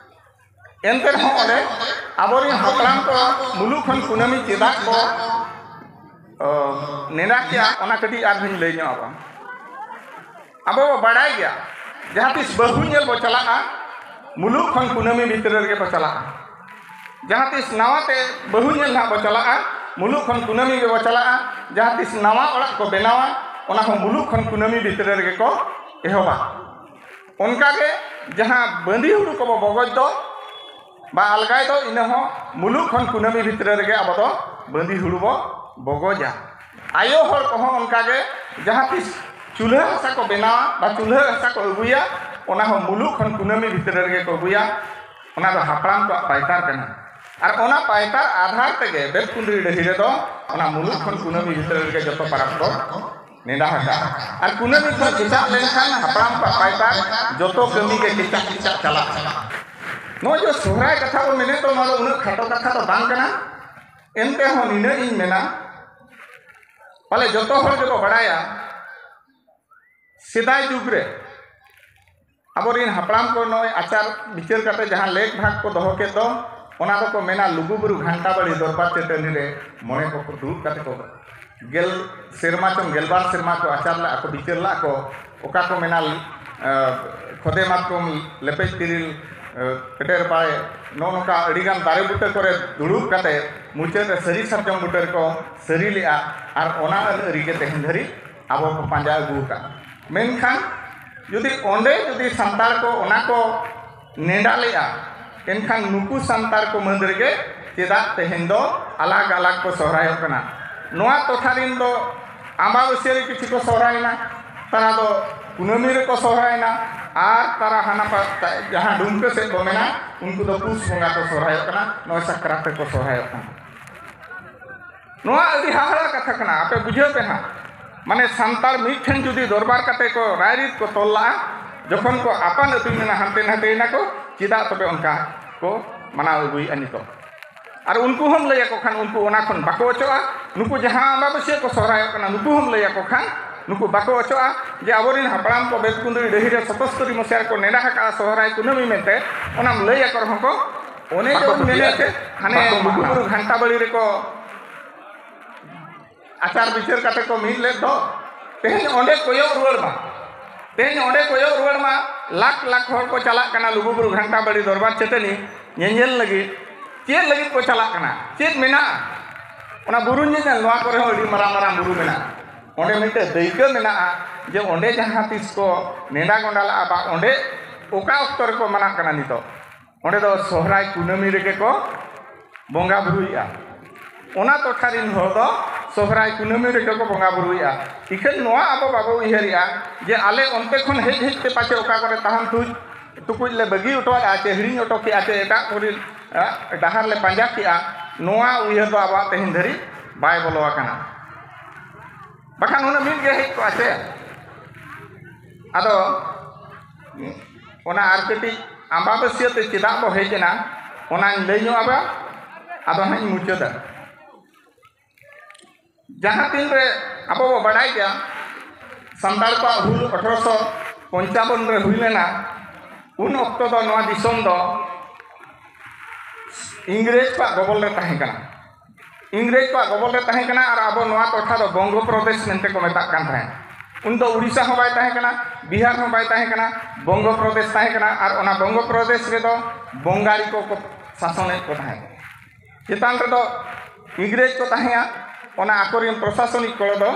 ᱮᱱᱛᱮ ᱨᱮᱦᱚᱸ ᱚᱸᱰᱮ ᱟᱵᱚᱨᱮᱱ ᱦᱟᱯᱲᱟᱢ ᱠᱚ ᱢᱩᱞᱩᱠ ᱠᱷᱚᱱ ᱠᱩᱱᱟᱹᱢᱤ ᱪᱮᱫᱟᱜ ᱠᱚ, ᱚ, ᱱᱮᱰᱟ ᱠᱮᱜᱼᱟ, ᱚᱱᱟ ᱠᱟᱹᱴᱤᱡ ᱟᱨᱦᱚᱸᱧ ᱞᱟᱹᱭ ᱧᱚᱜ ᱟᱵᱚᱱ᱾ ᱟᱵᱚ ᱵᱚ ᱵᱟᱲᱟᱭ ᱜᱮᱭᱟ, ᱡᱟᱦᱟᱸ ᱛᱤᱥ ᱵᱟᱹᱦᱩ ᱧᱮᱞ ᱵᱚ ᱪᱟᱞᱟᱜᱼᱟ, ᱢᱩᱞᱩᱠ ᱠᱷᱚᱱ ᱠᱩᱱᱟᱹᱢᱤ ᱵᱷᱤᱛᱨᱤ ᱨᱮᱜᱮ ᱵᱚ ᱪᱟᱞᱟᱜᱼᱟ᱾ ᱡᱟᱦᱟᱸ ᱛᱤᱥ ᱱᱟᱣᱟ ᱛᱮ ᱵᱟᱹᱦᱩ ᱧᱮᱞ ᱱᱟᱦᱟᱜ ᱵᱚ ᱪᱟᱞᱟᱜᱼᱟ, ᱢᱩᱞᱩᱠ ᱠᱷᱚᱱ ᱠᱩᱱᱟᱹᱢᱤ ᱜᱮᱵᱚ ᱪᱟᱞᱟᱜᱼᱟ᱾ ᱡᱟᱦᱟᱸ ᱛᱤᱥ ᱱᱟᱣᱟ ᱚᱲᱟᱜ ᱠᱚ ᱵᱮᱱᱟᱣᱟ, ᱚᱱᱟ ᱦᱚᱸ ᱢᱩᱞᱩᱠ ᱠᱷᱚᱱ ᱠᱩᱱᱟᱹᱢᱤ ᱵᱷᱤᱛᱨᱤ ᱨᱮᱜᱮ ᱠᱚ ᱮᱦᱚᱵᱟ᱾ ᱚᱱᱠᱟᱜᱮ ᱡᱟᱦᱟᱸ ᱵᱟᱺᱫᱤ ᱦᱩᱲᱩ ᱠᱚᱵᱚ ᱵᱚᱜᱚᱡ ᱫᱚ ᱵᱟ ᱟᱞᱜᱟᱭ ᱫᱚ, ᱤᱱᱟᱹ ᱦᱚᱸ ᱢᱩᱞᱩᱠ ᱠᱷᱚᱱ ᱠᱩᱱᱟᱹᱢᱤ ᱵᱷᱤᱛᱨᱤ ᱨᱮᱜᱮ ᱟᱵᱚ ᱫᱚ ᱵᱟᱺᱫᱤ ᱦᱩᱲᱩ ᱵᱚ ᱵᱚᱜᱚᱡᱟ᱾ ᱟᱭᱳ ᱦᱚᱲ ᱠᱚᱦᱚᱸ ᱚᱱᱠᱟᱜᱮ ᱡᱟᱦᱟᱸ ᱛᱤᱥ ᱪᱩᱞᱦᱟᱹ ᱦᱟᱥᱟ ᱠᱚ ᱵᱮᱱᱟᱣᱟ ᱵᱟ ᱪᱩᱞᱦᱟᱹ ᱦᱟᱥᱟ ᱠᱚ ᱟᱹᱜᱩᱭᱟ, ᱚᱱᱟ ᱦᱚᱸ ᱢᱩᱞᱩᱠ ᱠᱷᱚᱱ ᱠᱩᱱᱟᱹᱢᱤ ᱵᱷᱤᱛᱨᱤ ᱨᱮᱜᱮ ᱠᱚ ᱟᱹᱜᱩᱭᱟ᱾ ᱚᱱᱟ ᱫᱚ ᱦᱟᱯᱲᱟᱢ ᱠᱚᱣᱟᱜ ᱯᱟᱭᱛᱟᱨ ᱠᱟᱱᱟ᱾ ᱟᱨ ᱚᱱᱟ ᱯᱟᱭᱛᱟᱨ ᱟᱫᱷᱟᱨ ᱛᱮᱜᱮ ᱵᱮᱛᱠᱩᱸᱫᱽᱨᱤ ᱰᱟᱹᱦᱤ ᱨᱮᱫᱚ ᱚᱱᱟ ᱢᱩᱞᱩᱠ ᱠᱷᱚᱱ ᱠᱩᱱᱟᱹᱢᱤ ᱵᱷᱤᱛᱨᱤ ᱨᱮᱜᱮ ᱡᱚᱛᱚ ᱯᱟᱨᱟᱵᱽ ᱠᱚ ᱱᱮᱰᱟ ᱟᱠᱟᱫᱼᱟ᱾ ᱟᱨ ᱠᱩᱱᱟᱹᱢᱤ ᱠᱷᱚᱱ ᱠᱮᱪᱟᱜ ᱞᱮᱱᱠᱷᱟᱱ ᱦᱟᱯᱲᱟᱢ ᱠᱚᱣᱟᱜ ᱯᱟᱭᱛᱟᱨ ᱡᱚᱛᱚ ᱠᱟᱹᱢᱤ ᱜᱮ ᱠᱮᱪᱟᱜ ᱠᱮᱪᱟᱜ ᱪᱟᱞᱟᱜᱼᱟ᱾ ᱱᱚᱜᱼᱚᱭ ᱡᱮ ᱥᱚᱦᱨᱟᱭ ᱠᱟᱛᱷᱟ ᱵᱚᱱ ᱢᱮᱱᱮᱫ ᱫᱚ, ᱱᱚᱣᱟ ᱫᱚ ᱩᱱᱟᱹᱜ ᱠᱷᱟᱴᱚ ᱠᱟᱛᱷᱟ ᱫᱚ ᱵᱟᱝ ᱠᱟᱱᱟ᱾ ᱮᱱᱛᱮ ᱦᱚᱸ ᱱᱤᱱᱟᱹᱜ ᱤᱧ ᱢᱮᱱᱟ, ᱯᱟᱞᱮ ᱡᱚᱛᱚ ᱦᱚᱲ ᱜᱮᱵᱚ ᱵᱟᱲᱟᱭᱟ, ᱥᱮᱫᱟᱭ ᱡᱩᱜᱽ ᱨᱮ ᱟᱵᱚᱨᱮᱱ ᱦᱟᱯᱲᱟᱢ ᱠᱚ ᱱᱚᱜᱼᱚᱭ ᱟᱪᱟᱨ ᱵᱤᱪᱟᱹᱨ ᱠᱟᱛᱮ ᱡᱟᱦᱟᱸ ᱞᱮᱠ ᱵᱷᱟᱜᱽ ᱠᱚ ᱫᱚᱦᱚ ᱠᱮᱫ ᱫᱚ, ᱚᱱᱟ ᱫᱚᱠᱚ ᱢᱮᱱᱟ ᱞᱩᱜᱩᱵᱩᱨᱩ ᱜᱷᱟᱱᱴᱟ ᱵᱟᱲᱤ ᱫᱚᱨᱵᱟᱨ ᱪᱟᱹᱴᱟᱹᱱᱤ ᱨᱮ ᱢᱚᱬᱮ ᱠᱚᱠᱚ ᱫᱩᱲᱩᱵ ᱠᱟᱛᱮ ᱠᱚ ᱜᱮᱞ ᱥᱮᱨᱢᱟ ᱪᱚᱝ ᱜᱮᱞᱵᱟᱨ ᱥᱮᱨᱢᱟ ᱠᱚ ᱟᱪᱟᱨ ᱞᱟᱜᱼᱟ ᱠᱚ, ᱵᱤᱪᱟᱹᱨ ᱞᱟᱜᱼᱟ ᱠᱚ, ᱚᱠᱟ ᱠᱚ ᱢᱮᱱᱟ, ᱮ, ᱠᱷᱚᱫᱮ ᱢᱟᱛᱠᱚᱢ, ᱞᱮᱯᱮᱡ ᱛᱤᱨᱤᱞ, ᱮ, ᱯᱮᱴᱮᱨ ᱵᱟᱭ, ᱱᱚᱜᱼᱚ ᱱᱚᱝᱠᱟ ᱟᱹᱰᱤᱜᱟᱱ ᱫᱟᱨᱮ ᱵᱩᱴᱟᱹ ᱠᱚᱨᱮ ᱫᱩᱲᱩᱵ ᱠᱟᱛᱮ ᱢᱩᱪᱟᱹᱫ ᱨᱮ ᱥᱟᱹᱨᱤ ᱥᱟᱨᱡᱚᱢ ᱵᱩᱴᱟᱹ ᱨᱮᱠᱚ ᱥᱟᱹᱨᱤ ᱞᱮᱜᱼᱟ᱾ ᱟᱨ ᱚᱱᱟ ᱟᱹᱱ ᱟᱹᱨᱤ ᱜᱮ ᱛᱮᱦᱮᱧ ᱫᱷᱟᱹᱨᱤᱡ ᱟᱵᱚ ᱠᱚ ᱯᱟᱸᱡᱟ ᱟᱹᱜᱩ ᱟᱠᱟᱫ᱾ ᱢᱮᱱᱠᱷᱟᱱ ᱡᱩᱫᱤ ᱚᱸᱰᱮ ᱡᱩᱫᱤ ᱥᱟᱱᱛᱟᱲ ᱠᱚ ᱚᱱᱟ ᱠᱚ ᱱᱮᱰᱟ ᱞᱮᱜᱼᱟ, ᱮᱱᱠᱷᱟᱱ ᱱᱩᱠᱩ ᱥᱟᱱᱛᱟᱲ ᱠᱚ ᱢᱟᱹᱫᱽ ᱨᱮᱜᱮ ᱪᱮᱫᱟᱜ ᱛᱮᱦᱮᱧ ᱫᱚ ᱟᱞᱟᱜᱽ ᱟᱞᱟᱜᱽ ᱠᱚ ᱥᱚᱦᱨᱟᱭᱚᱜ ᱠᱟᱱᱟ? ᱱᱚᱣᱟ ᱴᱚᱴᱷᱟ ᱨᱤᱱ ᱫᱚ ᱟᱢᱵᱟᱵᱟᱹᱥᱭᱟᱹ ᱨᱮ ᱠᱤᱪᱷᱩ ᱠᱚ ᱥᱚᱦᱨᱟᱭᱮᱱᱟ, ᱛᱟᱨᱟ ᱫᱚ ᱠᱩᱱᱟᱹᱢᱤ ᱨᱮᱠᱚ ᱥᱚᱦᱨᱟᱭᱮᱱᱟ, ᱟᱨ ᱛᱟᱨᱟ ᱦᱟᱱᱟ ᱯᱟ-, ᱡᱟᱦᱟᱸ ᱰᱩᱢᱠᱟᱹ ᱥᱮᱫ ᱵᱚ ᱢᱮᱱᱟ, ᱩᱱᱠᱩ ᱫᱚ ᱯᱩᱥ ᱵᱚᱸᱜᱟ ᱠᱚ ᱥᱚᱦᱨᱟᱭᱚᱜ ᱠᱟᱱᱟ, ᱱᱚᱜᱼᱚᱭ ᱥᱟᱠᱨᱟᱛ ᱨᱮᱠᱚ ᱥᱚᱦᱨᱟᱭᱚᱜ ᱠᱟᱱᱟ᱾ ᱱᱚᱣᱟ ᱟᱹᱰᱤ ᱦᱟᱦᱟᱲᱟ ᱠᱟᱛᱷᱟ ᱠᱟᱱᱟ, ᱟᱯᱮ ᱵᱩᱡᱷᱟᱹᱣ ᱯᱮ ᱦᱟᱸᱜ᱾ ᱢᱟᱱᱮ ᱥᱟᱱᱛᱟᱲ ᱢᱤᱫ ᱴᱷᱮᱱ ᱡᱩᱫᱤ ᱫᱚᱨᱵᱟᱨ ᱠᱟᱛᱮ ᱠᱚ ᱨᱟᱭᱨᱤᱛ ᱠᱚ ᱛᱚᱞ ᱞᱟᱜᱼᱟ, ᱡᱚᱠᱷᱚᱱ ᱠᱚ ᱟᱯᱟᱱ ᱟᱹᱯᱤᱱ ᱮᱱᱟ, ᱦᱟᱱᱛᱮ ᱱᱟᱛᱮᱭᱮᱱᱟ ᱠᱚ, ᱪᱮᱫᱟᱜ ᱛᱚᱵᱮ ᱚᱱᱠᱟ ᱠᱚ ᱢᱟᱱᱟᱣ ᱟᱹᱜᱩᱭᱮᱫᱼᱟ ᱱᱤᱛᱚᱜ? ᱟᱨ ᱩᱱᱠᱩ ᱦᱚᱸᱢ ᱞᱟᱹᱭ ᱟᱠᱚ ᱠᱷᱟᱱ ᱩᱱᱠᱩ ᱚᱱᱟ ᱠᱷᱚᱱ ᱵᱟᱠᱚ ᱚᱪᱚᱜᱼᱟ᱾ ᱱᱩᱠᱩ ᱡᱟᱦᱟᱸ ᱟᱢᱵᱟᱵᱟᱹᱥᱭᱟᱹ ᱠᱚ ᱥᱚᱦᱨᱟᱭᱚᱜ ᱠᱟᱱᱟ, ᱱᱩᱠᱩ ᱦᱚᱸᱢ ᱞᱟᱹᱭ ᱟᱠᱚ ᱠᱷᱟᱱ ᱱᱩᱠᱩ ᱵᱟᱠᱚ ᱚᱪᱚᱜᱼᱟ᱾ ᱡᱮ ᱟᱵᱚᱨᱮᱱ ᱦᱟᱯᱲᱟᱢ ᱠᱚ ᱵᱮᱛᱠᱩᱸᱫᱽᱨᱤ ᱰᱟᱹᱦᱤ ᱨᱮ ᱥᱚᱛᱚᱥᱛᱚᱨᱤ ᱢᱚᱥᱤᱦᱟ ᱨᱮᱠᱚ ᱱᱮᱰᱟ ᱟᱠᱟᱫᱼᱟ ᱥᱚᱦᱨᱟᱭ ᱠᱩᱱᱟᱹᱢᱤ ᱢᱮᱱᱛᱮ, ᱚᱱᱟᱢ ᱞᱟᱹᱭ ᱟᱠᱚ ᱨᱮᱦᱚᱸ ᱠᱚ ᱚᱱᱮ ᱵᱟᱠᱚ ᱡᱮᱢ ᱢᱮᱱᱮᱫ ᱪᱮᱫ, ᱦᱟᱱᱮ ᱵᱟᱠᱚ ᱢᱟᱱᱟᱣᱟ᱾ ᱞᱩᱜᱩᱵᱩᱨᱩ ᱜᱷᱟᱱᱴᱟ ᱵᱟᱲᱤ ᱨᱮᱠᱚ ᱟᱪᱟᱨ ᱵᱤᱪᱟᱹᱨ ᱠᱟᱛᱮ ᱠᱚ ᱢᱤᱫ ᱞᱮᱫ ᱫᱚ, ᱛᱮᱦᱮᱧ ᱚᱸᱰᱮ ᱠᱚᱭᱚᱜ ᱨᱩᱣᱟᱹᱲ ᱢᱟ᱾ ᱛᱮᱦᱮᱧ ᱚᱸᱰᱮ ᱠᱚᱭᱚᱜ ᱨᱩᱣᱟᱹᱲ ᱢᱟ, ᱞᱟᱠᱷ ᱞᱟᱠᱷ ᱦᱚᱲ ᱠᱚ ᱪᱟᱞᱟᱜ ᱠᱟᱱᱟ ᱞᱩᱜᱩᱵᱩᱨᱩ ᱜᱷᱟᱱᱴᱟ ᱵᱟᱲᱤ ᱫᱚᱨᱵᱟᱨ ᱪᱟᱹᱴᱟᱹᱱᱤ ᱧᱮᱧᱮᱞ ᱞᱟᱹᱜᱤᱫ᱾ ᱪᱮᱫ ᱞᱟᱹᱜᱤᱫ ᱠᱚ ᱪᱟᱞᱟᱜ ᱠᱟᱱᱟ? ᱪᱮᱫ ᱢᱮᱱᱟᱜᱼᱟ? ᱚᱱᱟ ᱵᱩᱨᱩ ᱧᱮᱧᱮᱞ, ᱱᱚᱣᱟ ᱠᱚᱨᱮ ᱦᱚᱸ ᱟᱹᱰᱤ ᱢᱟᱨᱟᱝ ᱢᱟᱨᱟᱝ ᱵᱩᱨᱩ ᱢᱮᱱᱟᱜᱼᱟ᱾ ᱚᱸᱰᱮ ᱢᱤᱫᱴᱮᱡ ᱫᱟᱹᱭᱠᱟᱹ ᱢᱮᱱᱟᱜᱼᱟ ᱡᱮ ᱚᱸᱰᱮ ᱡᱟᱦᱟᱸ ᱛᱤᱥ ᱠᱚ ᱱᱮᱰᱟ ᱜᱚᱸᱰᱟ ᱞᱟᱜᱼᱟ ᱵᱟ ᱚᱸᱰᱮ ᱚᱠᱟ ᱚᱠᱛᱚ ᱨᱮᱠᱚ ᱢᱟᱱᱟᱜ ᱠᱟᱱᱟ ᱱᱤᱛᱚᱜ, ᱚᱸᱰᱮ ᱫᱚ ᱥᱚᱦᱨᱟᱭ ᱠᱩᱱᱟᱹᱢᱤ ᱨᱮᱜᱮ ᱠᱚ ᱵᱚᱸᱜᱟ ᱵᱩᱨᱩᱭᱮᱫᱼᱟ᱾ ᱚᱱᱟ ᱴᱚᱴᱷᱟ ᱨᱤᱱ ᱦᱚᱲ ᱫᱚ ᱥᱚᱦᱨᱟᱭ ᱠᱩᱱᱟᱹᱢᱤ ᱨᱮᱜᱮ ᱠᱚ ᱵᱚᱸᱜᱟ ᱵᱩᱨᱩᱭᱮᱫᱼᱟ᱾ ᱤᱠᱷᱟᱹᱱ ᱱᱚᱣᱟ ᱟᱵᱚ ᱵᱟᱵᱚ ᱩᱭᱦᱟᱹᱨᱮᱜᱼᱟ ᱡᱮ ᱟᱞᱮ ᱚᱱᱛᱮ ᱠᱷᱚᱱ ᱦᱮᱡ ᱦᱮᱡ ᱛᱮ ᱯᱟᱪᱮ ᱚᱠᱟ ᱠᱚᱨᱮ ᱛᱟᱦᱟᱱ ᱛᱩᱡ ᱴᱩᱠᱩᱡ ᱞᱮ ᱵᱟᱹᱜᱤ ᱦᱚᱴᱚᱣᱟᱜᱼᱟ ᱪᱮ ᱦᱤᱲᱤᱧ ᱦᱚᱴᱚ ᱠᱮᱜᱼᱟ ᱪᱮ ᱮᱴᱟᱜ ᱠᱚᱨᱮ, ᱟ, ᱰᱟᱦᱟᱨ ᱞᱮ ᱯᱟᱸᱡᱟ ᱠᱮᱜᱼᱟ, ᱱᱚᱣᱟ ᱩᱭᱦᱟᱹᱨ ᱫᱚ ᱟᱵᱚᱣᱟᱜ ᱛᱮᱦᱮᱧ ᱫᱷᱟᱹᱨᱤᱡ ᱵᱟᱭ ᱵᱚᱞᱚ ᱟᱠᱟᱱᱟ᱾ ᱵᱟᱠᱷᱟᱱ ᱦᱩᱱᱟᱹᱝ ᱢᱤᱫ ᱜᱮ ᱦᱮᱡ ᱠᱚᱜᱼᱟ ᱥᱮ᱾ ᱟᱫᱚ ᱚᱱᱟ ᱟᱨ ᱠᱟᱹᱴᱤᱡ ᱟᱢᱵᱟᱵᱟᱹᱥᱭᱟᱹ ᱛᱮ ᱪᱮᱫᱟᱜ ᱵᱚ ᱦᱮᱡ ᱮᱱᱟ, ᱚᱱᱟᱧ ᱞᱟᱹᱭ ᱧᱚᱜ ᱟᱵᱚᱱ, ᱟᱫᱚ ᱦᱟᱸᱜ ᱤᱧ ᱢᱩᱪᱟᱹᱫᱟ᱾ ᱡᱟᱦᱟᱸ ᱛᱤᱱ ᱨᱮ ᱟᱵᱚ ᱵᱚ ᱵᱟᱲᱟᱭ ᱜᱮᱭᱟ, ᱥᱟᱱᱛᱟᱲ ᱠᱚᱣᱟᱜ ᱦᱩᱞ ᱟᱴᱷᱨᱚᱥᱚ ᱯᱚᱧᱪᱟᱵᱚᱱ ᱨᱮ ᱦᱩᱭ ᱞᱮᱱᱟ, ᱩᱱ ᱚᱠᱛᱚ ᱫᱚ ᱱᱚᱣᱟ ᱫᱤᱥᱚᱢ ᱫᱚ ᱤᱝᱨᱮᱡᱽ ᱠᱚᱣᱟᱜ ᱜᱚᱵᱚᱞ ᱨᱮ ᱛᱟᱦᱮᱸ ᱠᱟᱱᱟ᱾ ᱤᱝᱨᱮᱡᱽ ᱠᱚᱣᱟᱜ ᱜᱚᱵᱚᱞ ᱨᱮ ᱛᱟᱦᱮᱸ ᱠᱟᱱᱟ ᱟᱨ ᱟᱵᱚ ᱱᱚᱣᱟ ᱴᱚᱴᱷᱟ ᱫᱚ ᱵᱚᱝᱜᱚ ᱯᱨᱚᱫᱮᱥ ᱢᱮᱱᱛᱮ ᱠᱚ ᱢᱮᱛᱟᱜ ᱠᱟᱱ ᱛᱟᱦᱮᱸᱫ᱾ ᱩᱱ ᱫᱚ ᱩᱲᱤᱥᱥᱟ ᱦᱚᱸ ᱵᱟᱭ ᱛᱟᱦᱮᱸ ᱠᱟᱱᱟ, ᱵᱤᱦᱟᱨ ᱦᱚᱸ ᱵᱟᱭ ᱛᱟᱦᱮᱸ ᱠᱟᱱᱟ, ᱵᱚᱝᱜᱚ ᱯᱨᱚᱫᱮᱥ ᱛᱟᱦᱮᱸ ᱠᱟᱱᱟ᱾ ᱟᱨ ᱚᱱᱟ ᱵᱚᱝᱜᱚ ᱯᱨᱚᱫᱮᱥ ᱨᱮᱫᱚ ᱵᱚᱝᱜᱟᱞᱤ ᱠᱚ, ᱠᱚ ᱥᱟᱥᱚᱱᱮᱫ ᱠᱚ ᱛᱟᱦᱮᱸᱫ᱾ ᱪᱮᱛᱟᱱ ᱨᱮᱫᱚ ᱤᱝᱨᱮᱡᱽ ᱠᱚ ᱛᱟᱦᱮᱸᱭᱟ, ᱚᱱᱟ ᱟᱠᱚᱨᱮᱱ ᱯᱨᱚᱥᱟᱥᱚᱱᱤᱠ ᱠᱚᱲᱚ ᱫᱚ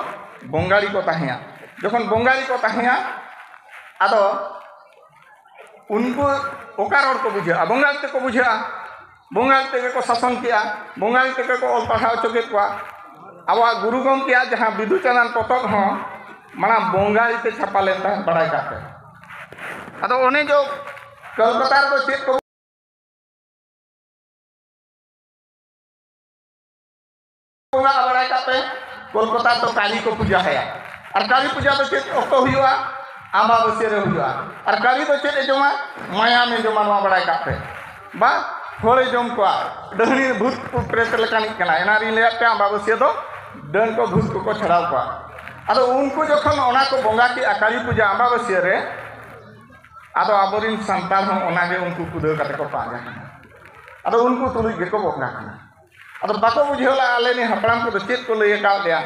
ᱵᱚᱝᱜᱟᱞᱤ ᱠᱚ ᱛᱟᱦᱮᱸᱭᱟ᱾ ᱡᱚᱠᱷᱚᱱ ᱵᱚᱝᱜᱟᱞᱤ ᱠᱚ ᱛᱟᱦᱮᱸᱭᱟ, ᱟᱫᱚ ᱩᱱᱠᱩ ᱚᱠᱟ ᱨᱚᱲ ᱠᱚ ᱵᱩᱡᱷᱟᱹᱜᱼᱟ? ᱵᱚᱝᱜᱟᱞᱤ ᱛᱮᱠᱚ ᱵᱩᱡᱷᱟᱹᱜᱼᱟ᱾ ᱵᱚᱝᱜᱟᱞᱤ ᱛᱮᱜᱮ ᱠᱚ ᱥᱟᱥᱚᱱ ᱠᱮᱜᱼᱟ, ᱵᱚᱝᱜᱟᱞᱤ ᱛᱮᱜᱮ ᱠᱚ ᱚᱞ ᱯᱟᱲᱦᱟᱣ ᱦᱚᱪᱚ ᱠᱮᱫ ᱠᱚᱣᱟ᱾ ᱟᱵᱚᱣᱟᱜ ᱜᱩᱨᱩ ᱜᱚᱢᱠᱮᱭᱟᱜ ᱡᱟᱦᱟᱸ ᱵᱤᱫᱩ ᱪᱟᱸᱫᱟᱱ ᱯᱚᱛᱚᱵ ᱦᱚᱸ ᱢᱟᱲᱟᱝ ᱵᱚᱝᱜᱟᱞᱤ ᱛᱮ ᱪᱷᱟᱯᱟ ᱞᱮᱱ ᱛᱟᱦᱮᱸᱫ, ᱵᱟᱲᱟᱭ ᱠᱟᱜ ᱯᱮ᱾ ᱟᱫᱚ ᱚᱱᱮ ᱡᱚ ᱠᱚᱞᱠᱟᱛᱟ ᱨᱮᱫᱚ ᱪᱮᱫ ᱠᱚ ᱵᱚᱸᱜᱟ ᱵᱟᱲᱟᱭ ᱠᱟᱜ ᱯᱮ, ᱠᱳᱞᱠᱟᱛᱟ ᱨᱮᱫᱚ ᱠᱟᱞᱤ ᱠᱚ ᱯᱩᱡᱟᱹ ᱦᱟᱭᱟ᱾ ᱟᱨ ᱠᱟᱞᱤ ᱯᱩᱡᱟᱹ ᱫᱚ ᱪᱮᱫ ᱚᱠᱛᱚ ᱦᱩᱭᱩᱜᱼᱟ? ᱟᱢᱵᱟᱵᱟᱹᱥᱭᱟᱹ ᱨᱮ ᱦᱩᱭᱩᱜᱼᱟ᱾ ᱟᱨ ᱠᱟᱹᱨᱤ ᱫᱚ ᱪᱮᱫ ᱮ ᱡᱚᱢᱟ? ᱢᱟᱭᱟᱢᱮ ᱡᱚᱢᱟ, ᱱᱚᱣᱟ ᱵᱟᱲᱟᱭ ᱠᱟᱜ ᱯᱮ᱾ ᱵᱟ, ᱦᱚᱲᱮ ᱡᱚᱢ ᱠᱚᱣᱟ, ᱰᱟᱹᱦᱱᱤ ᱵᱷᱩᱛ ᱯᱨᱮᱛ ᱞᱮᱠᱟᱱᱤᱡ ᱠᱟᱱᱟᱭ᱾ ᱮᱱᱟ ᱨᱤᱧ ᱞᱟᱹᱭᱟᱫ ᱯᱮᱭᱟ, ᱟᱢᱵᱟᱵᱟᱹᱥᱭᱟᱹ ᱫᱚ ᱰᱟᱹᱱ ᱠᱚ ᱵᱷᱩᱛ ᱠᱚᱠᱚ ᱪᱷᱟᱲᱟᱣ ᱠᱚᱣᱟ᱾ ᱟᱫᱚ ᱩᱱᱠᱩ ᱡᱚᱠᱷᱚᱱ ᱚᱱᱟ ᱠᱚ ᱵᱚᱸᱜᱟ ᱠᱮᱜᱼᱟ ᱠᱟᱹᱞᱤ ᱯᱩᱡᱟᱹ ᱟᱢᱵᱟᱵᱟᱹᱥᱭᱟᱹ ᱨᱮ, ᱟᱫᱚ ᱟᱵᱚᱨᱤᱱ ᱥᱟᱱᱛᱟᱲ ᱦᱚᱸ ᱚᱱᱟᱜᱮ ᱩᱱᱠᱩ ᱠᱩᱫᱟᱹᱣ ᱠᱟᱛᱮ ᱠᱚ ᱯᱟᱸᱡᱟ ᱠᱟᱱᱟ᱾ ᱟᱫᱚ ᱩᱱᱠᱩ ᱛᱩᱞᱩᱡ ᱜᱮᱠᱚ ᱵᱚᱸᱜᱟ ᱠᱟᱱᱟ᱾ ᱟᱫᱚ ᱵᱟᱠᱚ ᱵᱩᱡᱷᱟᱹᱣ ᱞᱮᱫᱼᱟ, ᱟᱞᱮ ᱨᱤᱱ ᱦᱟᱯᱲᱟᱢ ᱠᱚᱫᱚ ᱪᱮᱫ ᱠᱚ ᱞᱟᱹᱭ ᱟᱠᱟᱫ ᱞᱮᱭᱟ,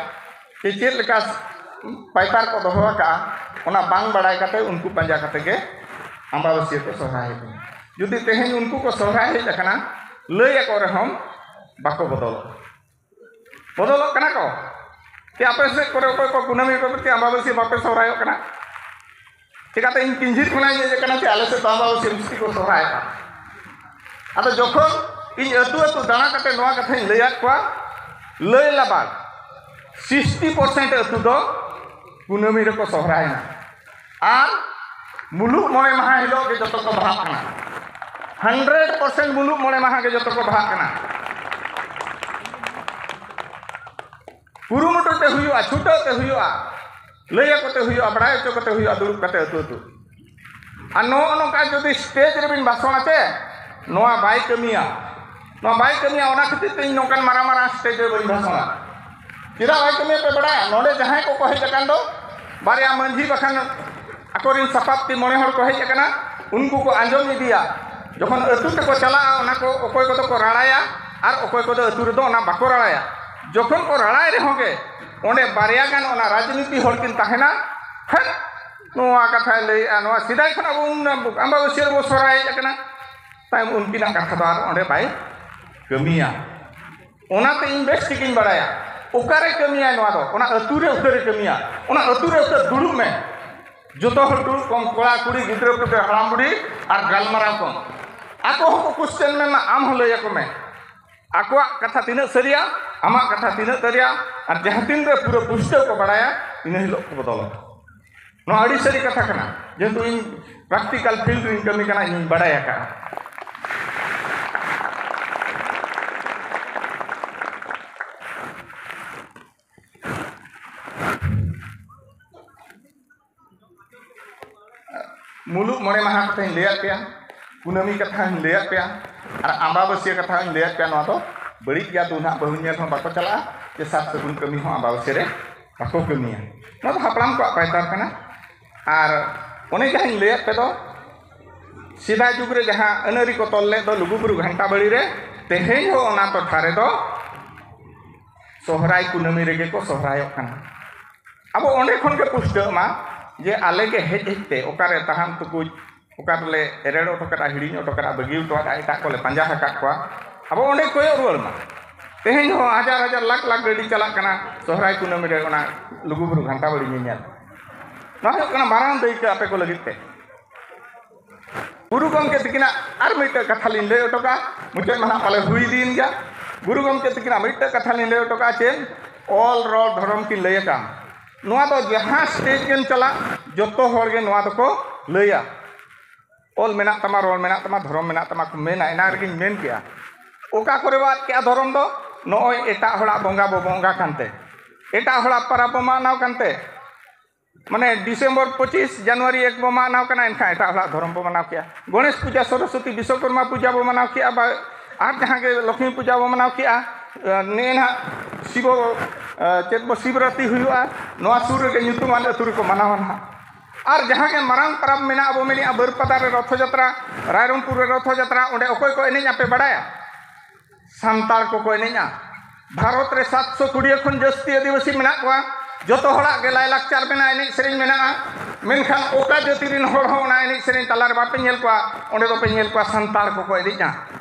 ᱥᱮ ᱪᱮᱫ ᱞᱮᱠᱟ ᱯᱟᱭᱯᱟᱨ ᱠᱚ ᱫᱚᱦᱚ ᱟᱠᱟᱫᱼᱟ, ᱚᱱᱟ ᱵᱟᱝ ᱵᱟᱲᱟᱭ ᱠᱟᱛᱮ ᱩᱱᱠᱩ ᱯᱟᱸᱡᱟ ᱠᱟᱛᱮ ᱜᱮ ᱟᱢᱵᱟᱵᱟᱹᱥᱭᱟᱹ ᱠᱚ ᱥᱚᱦᱨᱟᱭ ᱠᱟᱱᱟ᱾ ᱡᱩᱫᱤ ᱛᱮᱦᱮᱧ ᱩᱱᱠᱩ ᱠᱚ ᱥᱚᱦᱨᱟᱭ ᱦᱮᱡ ᱟᱠᱟᱱᱟ, ᱞᱟᱹᱭ ᱟᱠᱚ ᱨᱮᱦᱚᱸ ᱵᱟᱠᱚ ᱵᱚᱫᱚᱞᱚᱜᱼᱟ᱾ ᱵᱚᱫᱚᱞᱚᱜ ᱠᱟᱱᱟ ᱠᱚ᱾ ᱪᱮ ᱟᱯᱮ ᱥᱮᱫ ᱠᱚᱨᱮ ᱚᱠᱚᱭ ᱠᱚ ᱠᱩᱱᱟᱹᱢᱤ ᱠᱚ ᱪᱮ ᱟᱢᱵᱟᱵᱟᱹᱥᱭᱟᱹ ᱵᱟᱯᱮ ᱥᱚᱦᱨᱟᱭᱚᱜ ᱠᱟᱱᱟ? ᱪᱮᱠᱟᱛᱮ ᱤᱧ ᱯᱤᱧᱡᱤᱨ ᱠᱷᱚᱱᱟᱜ ᱤᱧ ᱦᱮᱡ ᱟᱠᱟᱱᱟ ᱪᱮ ᱟᱞᱮ ᱥᱮᱫ ᱫᱚ ᱟᱢᱵᱟᱵᱟᱹᱥᱭᱟᱹ ᱢᱤᱥᱴᱤ ᱠᱚ ᱥᱚᱦᱨᱟᱭᱚᱜᱼᱟ᱾ ᱟᱫᱚ ᱡᱚᱠᱷᱚᱱ ᱤᱧ ᱟᱹᱛᱩ ᱟᱹᱛᱩ ᱫᱟᱬᱟ ᱠᱟᱛᱮ ᱱᱚᱣᱟ ᱠᱟᱛᱷᱟᱧ ᱞᱟᱹᱭᱟᱫ ᱠᱚᱣᱟ, ᱞᱟᱹᱭ ᱞᱟᱵᱟᱫ ᱥᱤᱠᱥᱴᱤ ᱯᱟᱨᱥᱮᱱᱴ ᱟᱹᱛᱩ ᱫᱚ ᱠᱩᱱᱟᱹᱢᱤ ᱨᱮᱠᱚ ᱥᱚᱦᱨᱟᱭᱮᱱᱟ᱾ ᱟᱨ ᱢᱩᱞᱩᱜ ᱢᱚᱬᱮ ᱢᱟᱦᱟ ᱦᱤᱞᱳᱜ ᱜᱮ ᱡᱚᱛᱚ ᱠᱚ ᱵᱟᱦᱟᱜ ᱠᱟᱱᱟ᱾ ᱦᱟᱱᱰᱨᱮᱰ ᱯᱟᱨᱥᱮᱱᱴ ᱢᱩᱞᱩᱜ ᱢᱚᱬᱮ ᱢᱟᱦᱟ ᱜᱮ ᱡᱚᱛᱚ ᱠᱚ ᱵᱟᱦᱟᱜ ᱠᱟᱱᱟ᱾ ᱠᱩᱨᱩᱢᱩᱴᱩ ᱛᱮ ᱦᱩᱭᱩᱜᱼᱟ, ᱪᱷᱩᱴᱟᱹᱣ ᱛᱮ ᱦᱩᱭᱩᱜᱼᱟ, ᱞᱟᱹᱭ ᱟᱠᱚ ᱛᱮ ᱦᱩᱭᱩᱜᱼᱟ, ᱵᱟᱲᱟᱭ ᱦᱚᱪᱚ ᱠᱟᱛᱮ ᱦᱩᱭᱩᱜᱼᱟ, ᱫᱩᱲᱩᱵ ᱠᱟᱛᱮ ᱟᱹᱛᱩ ᱟᱹᱛᱩ᱾ ᱟᱨ ᱱᱚᱜᱼᱚ ᱱᱚᱝᱠᱟ ᱡᱩᱫᱤ ᱥᱴᱮᱡᱽ ᱨᱮᱵᱤᱱ ᱵᱷᱟᱥᱚᱱᱟ ᱪᱮ, ᱱᱚᱣᱟ ᱵᱟᱭ ᱠᱟᱹᱢᱤᱭᱟ᱾ ᱱᱚᱣᱟ ᱵᱟᱭ ᱠᱟᱹᱢᱤᱭᱟ, ᱚᱱᱟ ᱠᱷᱟᱹᱛᱤᱨ ᱛᱮ ᱤᱧ ᱱᱚᱝᱠᱟᱱ ᱢᱟᱨᱟᱝ ᱢᱟᱨᱟᱝ ᱥᱴᱮᱡᱽ ᱨᱮ ᱵᱟᱹᱧ ᱵᱷᱟᱥᱚᱱᱟ᱾ ᱪᱮᱫᱟᱜ ᱵᱟᱭ ᱠᱟᱹᱢᱤᱭᱟ ᱯᱮ ᱵᱟᱲᱟᱭᱟ? ᱱᱚᱰᱮ ᱡᱟᱦᱟᱸᱭ ᱠᱚᱠᱚ ᱦᱮᱡ ᱟᱠᱟᱱ ᱫᱚ, ᱵᱟᱨᱭᱟ ᱢᱟᱹᱡᱷᱤ ᱵᱟᱠᱷᱟᱱ ᱟᱠᱚᱨᱮᱱ ᱥᱟᱯᱟᱵ ᱛᱮ ᱢᱚᱬᱮ ᱦᱚᱲ ᱠᱚ ᱦᱮᱡ ᱟᱠᱟᱱᱟ, ᱩᱱᱠᱩ ᱠᱚ ᱟᱸᱡᱚᱢ ᱤᱫᱤᱭᱟ᱾ ᱡᱚᱠᱷᱚᱱ ᱟᱹᱛᱩ ᱛᱮᱠᱚ ᱪᱟᱞᱟᱜᱼᱟ, ᱚᱱᱟ ᱠᱚ ᱚᱠᱚᱭ ᱠᱚᱫᱚ ᱠᱚ ᱨᱟᱲᱟᱭᱟ ᱟᱨ ᱚᱠᱚᱭ ᱠᱚᱫᱚ ᱟᱹᱛᱩ ᱨᱮᱫᱚ ᱚᱱᱟ ᱵᱟᱠᱚ ᱨᱟᱲᱟᱭᱟ᱾ ᱡᱚᱠᱷᱚᱱ ᱠᱚ ᱨᱟᱲᱟᱭ ᱨᱮᱦᱚᱸ ᱜᱮ, ᱚᱸᱰᱮ ᱵᱟᱨᱭᱟ ᱜᱟᱱ ᱚᱱᱟ ᱨᱟᱡᱽᱱᱤᱛᱤ ᱦᱚᱲ ᱠᱤᱱ ᱛᱟᱦᱮᱱᱟ, ᱦᱮᱸ, ᱱᱚᱣᱟ ᱠᱟᱛᱷᱟᱭ ᱞᱟᱹᱭᱮᱜᱼᱟ, ᱱᱚᱣᱟ ᱥᱮᱫᱟᱭ ᱠᱷᱚᱱ ᱟᱵᱚ ᱩᱱ ᱟᱢᱵᱟᱵᱟᱹᱥᱭᱟᱹ ᱨᱮᱵᱚ ᱥᱚᱦᱨᱟᱭ ᱦᱮᱡ ᱟᱠᱟᱱᱟ, ᱛᱟᱭᱚᱢ ᱩᱱᱠᱤᱱᱟᱜ ᱠᱟᱛᱷᱟ ᱫᱚ ᱟᱨ ᱚᱸᱰᱮ ᱵᱟᱭ ᱠᱟᱹᱢᱤᱭᱟ᱾ ᱚᱱᱟᱛᱮ ᱤᱧ ᱵᱮᱥ ᱴᱷᱤᱠᱤᱧ ᱵᱟᱲᱟᱭᱟ ᱚᱠᱟᱨᱮ ᱠᱟᱹᱢᱤᱭᱟᱭ ᱱᱚᱣᱟ ᱫᱚ᱾ ᱚᱱᱟ ᱟᱹᱛᱩ ᱨᱮ ᱩᱛᱟᱹᱨᱮ ᱠᱟᱹᱢᱤᱭᱟ, ᱚᱱᱟ ᱟᱹᱛᱩ ᱨᱮ ᱩᱛᱟᱹᱨ ᱫᱩᱲᱩᱵ ᱢᱮ᱾ ᱡᱚᱛᱚ ᱦᱚᱲ ᱫᱩᱲᱩᱵ ᱠᱚᱢ, ᱠᱚᱲᱟ ᱠᱩᱲᱤ, ᱜᱤᱫᱽᱨᱟᱹ ᱯᱤᱫᱽᱨᱟᱹ, ᱦᱟᱲᱟᱢ ᱵᱩᱲᱦᱤ ᱟᱨ ᱜᱟᱞᱢᱟᱨᱟᱣ ᱠᱚᱢ᱾ ᱟᱠᱚ ᱦᱚᱸᱠᱚ ᱠᱚᱥᱪᱮᱱ ᱢᱮ ᱢᱟ, ᱟᱢ ᱦᱚᱸ ᱞᱟᱹᱭ ᱟᱠᱚ ᱢᱮ᱾ ᱟᱠᱚᱣᱟᱜ ᱠᱟᱛᱷᱟ ᱛᱤᱱᱟᱹᱜ ᱥᱟᱹᱨᱤᱭᱟ, ᱟᱢᱟᱜ ᱠᱟᱛᱷᱟ ᱛᱤᱱᱟᱹᱜ ᱥᱟᱹᱨᱤᱭᱟ, ᱟᱨ ᱡᱟᱦᱟᱸ ᱛᱤᱱ ᱨᱮ ᱯᱩᱨᱟᱹ ᱯᱩᱥᱴᱟᱹᱣ ᱠᱚ ᱵᱟᱲᱟᱭᱟ, ᱤᱱᱟᱹ ᱦᱤᱞᱳᱜ ᱠᱚ ᱵᱚᱫᱚᱞᱟ᱾ ᱱᱚᱣᱟ ᱟᱹᱰᱤ ᱥᱟᱹᱨᱤ ᱠᱟᱛᱷᱟ ᱠᱟᱱᱟ, ᱡᱮᱦᱮᱛᱩ ᱤᱧ ᱯᱨᱮᱠᱴᱤᱠᱟᱞ ᱯᱷᱤᱞᱰ ᱨᱤᱧ ᱠᱟᱹᱢᱤ ᱠᱟᱱᱟ, ᱤᱧᱤᱧ ᱵᱟᱲᱟᱭ ᱟᱠᱟᱫᱼᱟ᱾ ᱢᱚᱬᱮ ᱢᱟᱦᱟ ᱠᱟᱛᱷᱟᱧ ᱞᱟᱹᱭᱟᱫ ᱯᱮᱭᱟ, ᱠᱩᱱᱟᱹᱢᱤ ᱠᱟᱛᱷᱟᱧ ᱞᱟᱹᱭᱟᱫ ᱯᱮᱭᱟ, ᱟᱨ ᱟᱢᱵᱟᱵᱟᱹᱥᱭᱟᱹ ᱠᱟᱛᱷᱟᱧ ᱞᱟᱹᱭᱟᱫ ᱯᱮᱭᱟ᱾ ᱱᱚᱣᱟ ᱫᱚ ᱵᱟᱹᱲᱤᱡ ᱜᱮᱭᱟ, ᱫᱩ ᱱᱟᱦᱟᱜ ᱵᱟᱹᱦᱩ ᱧᱮᱞ ᱦᱚᱸ ᱵᱟᱠᱚ ᱪᱟᱞᱟᱜᱼᱟ, ᱥᱮ ᱥᱟᱨ ᱥᱟᱹᱜᱩᱱ ᱠᱟᱹᱢᱤ ᱦᱚᱸ ᱟᱢᱵᱟᱵᱟᱹᱥᱭᱟᱹ ᱨᱮ ᱵᱟᱠᱚ ᱠᱟᱹᱢᱤᱭᱟ᱾ ᱱᱚᱣᱟ ᱫᱚ ᱦᱟᱯᱲᱟᱢ ᱠᱚᱣᱟᱜ ᱯᱟᱭᱛᱟᱨ ᱠᱟᱱᱟ᱾ ᱟᱨ ᱚᱱᱮ ᱡᱟᱦᱟᱸᱧ ᱞᱟᱹᱭᱟᱫ ᱯᱮ ᱫᱚ, ᱥᱮᱫᱟᱭ ᱡᱩᱜᱽ ᱨᱮ ᱡᱟᱦᱟᱸ ᱟᱹᱱ ᱟᱹᱨᱤ ᱠᱚ ᱛᱚᱞ ᱞᱮᱫ ᱫᱚ ᱞᱩᱜᱩᱵᱩᱨᱩ ᱜᱷᱟᱱᱴᱟ ᱵᱟᱲᱤ ᱨᱮ, ᱛᱮᱦᱮᱧ ᱦᱚᱸ ᱚᱱᱟ ᱴᱚᱴᱷᱟ ᱨᱮᱫᱚ ᱥᱚᱦᱨᱟᱭ ᱠᱩᱱᱟᱹᱢᱤ ᱨᱮᱜᱮ ᱠᱚ ᱥᱚᱦᱨᱟᱭᱚᱜ ᱠᱟᱱᱟ᱾ ᱟᱵᱚ ᱚᱸᱰᱮ ᱠᱷᱚᱱ ᱜᱮ ᱯᱩᱥᱴᱟᱹᱜ ᱢᱟ ᱡᱮ ᱟᱞᱮ ᱜᱮ ᱦᱮᱡ ᱦᱮᱡ ᱛᱮ ᱚᱠᱟᱨᱮ ᱛᱟᱦᱟᱢ ᱛᱩᱠᱩᱡ, ᱚᱠᱟ ᱨᱮᱞᱮ ᱮᱨᱮᱲ ᱦᱚᱴᱚ ᱠᱟᱫᱟ, ᱦᱤᱲᱤᱧ ᱦᱚᱴᱚ ᱠᱟᱫᱟ, ᱵᱟᱹᱜᱤ ᱦᱚᱴᱚ ᱠᱟᱫᱟ, ᱮᱴᱟᱜ ᱠᱚᱞᱮ ᱯᱟᱸᱡᱟ ᱟᱠᱟᱫ ᱠᱚᱣᱟ᱾ ᱟᱵᱚ ᱚᱸᱰᱮ ᱠᱚᱭᱚᱜ ᱨᱩᱣᱟᱹᱲ ᱢᱟ᱾ ᱛᱮᱦᱮᱧ ᱦᱚᱸ ᱦᱟᱡᱟᱨ ᱦᱟᱡᱟᱨ ᱞᱟᱠᱷ ᱞᱟᱠᱷ ᱜᱟᱹᱰᱤ ᱪᱟᱞᱟᱜ ᱠᱟᱱᱟ ᱥᱚᱦᱨᱟᱭ ᱠᱩᱱᱟᱹᱢᱤ ᱨᱮ ᱚᱱᱟ ᱞᱩᱜᱩᱵᱩᱨᱩ ᱜᱷᱟᱱᱴᱟ ᱵᱟᱲᱤ ᱧᱮᱧᱮᱞ᱾ ᱱᱚᱣᱟ ᱦᱩᱭᱩᱜ ᱠᱟᱱᱟ ᱢᱟᱨᱟᱝ ᱫᱟᱹᱭᱠᱟᱹ ᱟᱯᱮ ᱠᱚ ᱞᱟᱹᱜᱤᱫ ᱛᱮ᱾ ᱜᱩᱨᱩ ᱜᱚᱢᱠᱮ ᱛᱤᱠᱤᱱᱟᱜ ᱟᱨ ᱢᱤᱫᱴᱟᱝ ᱠᱟᱛᱷᱟ ᱞᱤᱧ ᱞᱟᱹᱭ ᱦᱚᱴᱚ ᱠᱟᱜᱼᱟ, ᱢᱩᱪᱟᱹᱫ ᱢᱟ ᱱᱟᱦᱟᱜ ᱯᱟᱞᱮ ᱦᱩᱭ ᱤᱫᱤᱭᱮᱱ ᱜᱮᱭᱟ᱾ ᱜᱩᱨᱩ ᱜᱚᱢᱠᱮ ᱛᱤᱠᱤᱱᱟᱜ ᱢᱤᱫᱴᱟᱝ ᱠᱟᱛᱷᱟ ᱞᱤᱧ ᱞᱟᱹᱭ ᱦᱚᱴᱚ ᱠᱟᱜᱼᱟ, ᱪᱮᱫ? ᱚᱞ, ᱨᱚᱲ, ᱫᱷᱚᱨᱚᱢ ᱠᱤᱱ ᱞᱟᱹᱭ ᱟᱠᱟᱫ᱾ ᱱᱚᱣᱟ ᱫᱚ ᱡᱟᱦᱟᱸ ᱥᱴᱮᱡ ᱜᱮᱢ ᱪᱟᱞᱟᱜ, ᱡᱚᱛᱚ ᱦᱚᱲ ᱜᱮ ᱱᱚᱣᱟ ᱫᱚᱠᱚ ᱞᱟᱹᱭᱟ᱾ ᱚᱞ ᱢᱮᱱᱟᱜ ᱛᱟᱢᱟ, ᱨᱚᱲ ᱢᱮᱱᱟᱜ ᱛᱟᱢᱟ, ᱫᱷᱚᱨᱚᱢ ᱢᱮᱱᱟᱜ ᱛᱟᱢᱟ ᱠᱚ ᱢᱮᱱᱟ᱾ ᱮᱱᱟ ᱨᱮᱜᱮᱧ ᱢᱮᱱ ᱠᱮᱜᱼᱟ, ᱚᱠᱟ ᱠᱚᱨᱮ ᱵᱚ ᱟᱫ ᱠᱮᱜᱼᱟ ᱫᱷᱚᱨᱚᱢ ᱫᱚ? ᱱᱚᱜᱼᱚᱭ ᱮᱴᱟᱜ ᱦᱚᱲᱟᱜ ᱵᱚᱸᱜᱟ ᱵᱚ ᱵᱚᱸᱜᱟ ᱠᱟᱱᱛᱮ, ᱮᱴᱟᱜ ᱦᱚᱲᱟᱜ ᱯᱟᱨᱟᱵᱽ ᱵᱚ ᱢᱟᱱᱟᱣ ᱠᱟᱱᱛᱮ, ᱢᱟᱱᱮ ᱰᱤᱥᱮᱢᱵᱚᱨ ᱯᱚᱸᱪᱤᱥ, ᱡᱟᱱᱩᱣᱟᱨᱤ ᱮᱠ ᱵᱚ ᱢᱟᱱᱟᱣ ᱠᱟᱱᱟ, ᱮᱱᱠᱷᱟᱱ ᱮᱴᱟᱜ ᱦᱚᱲᱟᱜ ᱫᱷᱚᱨᱚᱢ ᱵᱚ ᱢᱟᱱᱟᱣ ᱠᱮᱜᱼᱟ᱾ ᱜᱚᱬᱮᱥ ᱯᱩᱡᱟ, ᱥᱚᱨᱚᱥᱚᱛᱤ, ᱵᱤᱥᱥᱚᱠᱚᱨᱢᱟ ᱯᱩᱡᱟ ᱵᱚ ᱢᱟᱱᱟᱣ ᱠᱮᱜᱼᱟ, ᱵᱟ ᱟᱨ ᱡᱟᱦᱟᱸ ᱜᱮ ᱞᱚᱠᱷᱢᱤ ᱯᱩᱡᱟ ᱵᱚ ᱢᱟᱱᱟᱣ ᱠᱮᱜᱼᱟ, ᱱᱤᱭᱟᱹ ᱱᱟᱦᱟᱜ ᱥᱤᱵᱚ, ᱪᱮᱫ ᱵᱚ ᱥᱤᱵᱨᱟᱛᱤ ᱦᱩᱭᱩᱜᱼᱟ, ᱱᱚᱣᱟ ᱥᱩᱨ ᱨᱮᱜᱮ ᱧᱩᱛᱩᱢᱟᱱ ᱟᱹᱛᱩ ᱨᱮᱠᱚ ᱢᱟᱱᱟᱣᱟ ᱱᱟᱦᱟᱜ᱾ ᱟᱨ ᱡᱟᱦᱟᱸ ᱜᱮ ᱢᱟᱨᱟᱝ ᱯᱚᱨᱚᱵᱽ ᱢᱮᱱᱟᱜᱼᱟ, ᱵᱚ ᱢᱮᱱᱮᱜᱼᱟ ᱵᱟᱹᱨᱯᱟᱫᱟ ᱨᱮ ᱨᱚᱛᱷᱚ ᱡᱟᱛᱨᱟ, ᱨᱟᱭᱨᱚᱝᱯᱩᱨ ᱨᱮ ᱨᱚᱛᱷᱚ ᱡᱟᱛᱨᱟ, ᱚᱸᱰᱮ ᱚᱠᱚᱭ ᱠᱚ ᱮᱱᱮᱡᱼᱟ ᱯᱮ ᱵᱟᱲᱟᱭᱟ? ᱥᱟᱱᱛᱟᱲ ᱠᱚᱠᱚ ᱮᱱᱮᱡᱼᱟ᱾ ᱵᱷᱟᱨᱚᱛ ᱨᱮ ᱥᱟᱛᱥᱚ ᱠᱩᱲᱤ ᱠᱷᱚᱱ ᱡᱟᱹᱥᱛᱤ ᱟᱹᱫᱤᱵᱟᱹᱥᱤ ᱢᱮᱱᱟᱜ ᱠᱚᱣᱟ, ᱡᱚᱛᱚ ᱦᱚᱲᱟᱜ ᱜᱮ ᱞᱟᱭᱼᱞᱟᱠᱪᱟᱨ ᱢᱮᱱᱟᱜᱼᱟ, ᱮᱱᱮᱡ ᱥᱮᱨᱮᱧ ᱢᱮᱱᱟᱜᱼᱟ, ᱢᱮᱱᱠᱷᱟᱱ ᱚᱠᱟ ᱡᱟᱹᱛᱤ ᱨᱮᱱ ᱦᱚᱲ ᱦᱚᱸ ᱚᱱᱟ ᱮᱱᱮᱡ ᱥᱮᱨᱮᱧ ᱛᱟᱞᱟᱨᱮ ᱵᱟᱯᱮ ᱧᱮᱞ ᱠᱚᱣᱟ, ᱚᱸᱰᱮ ᱫᱚᱯᱮ ᱧᱮᱞ ᱠᱚᱣᱟ ᱥᱟᱱᱛᱟᱲ ᱠᱚᱠᱚ ᱮᱱᱮᱡᱼᱟ᱾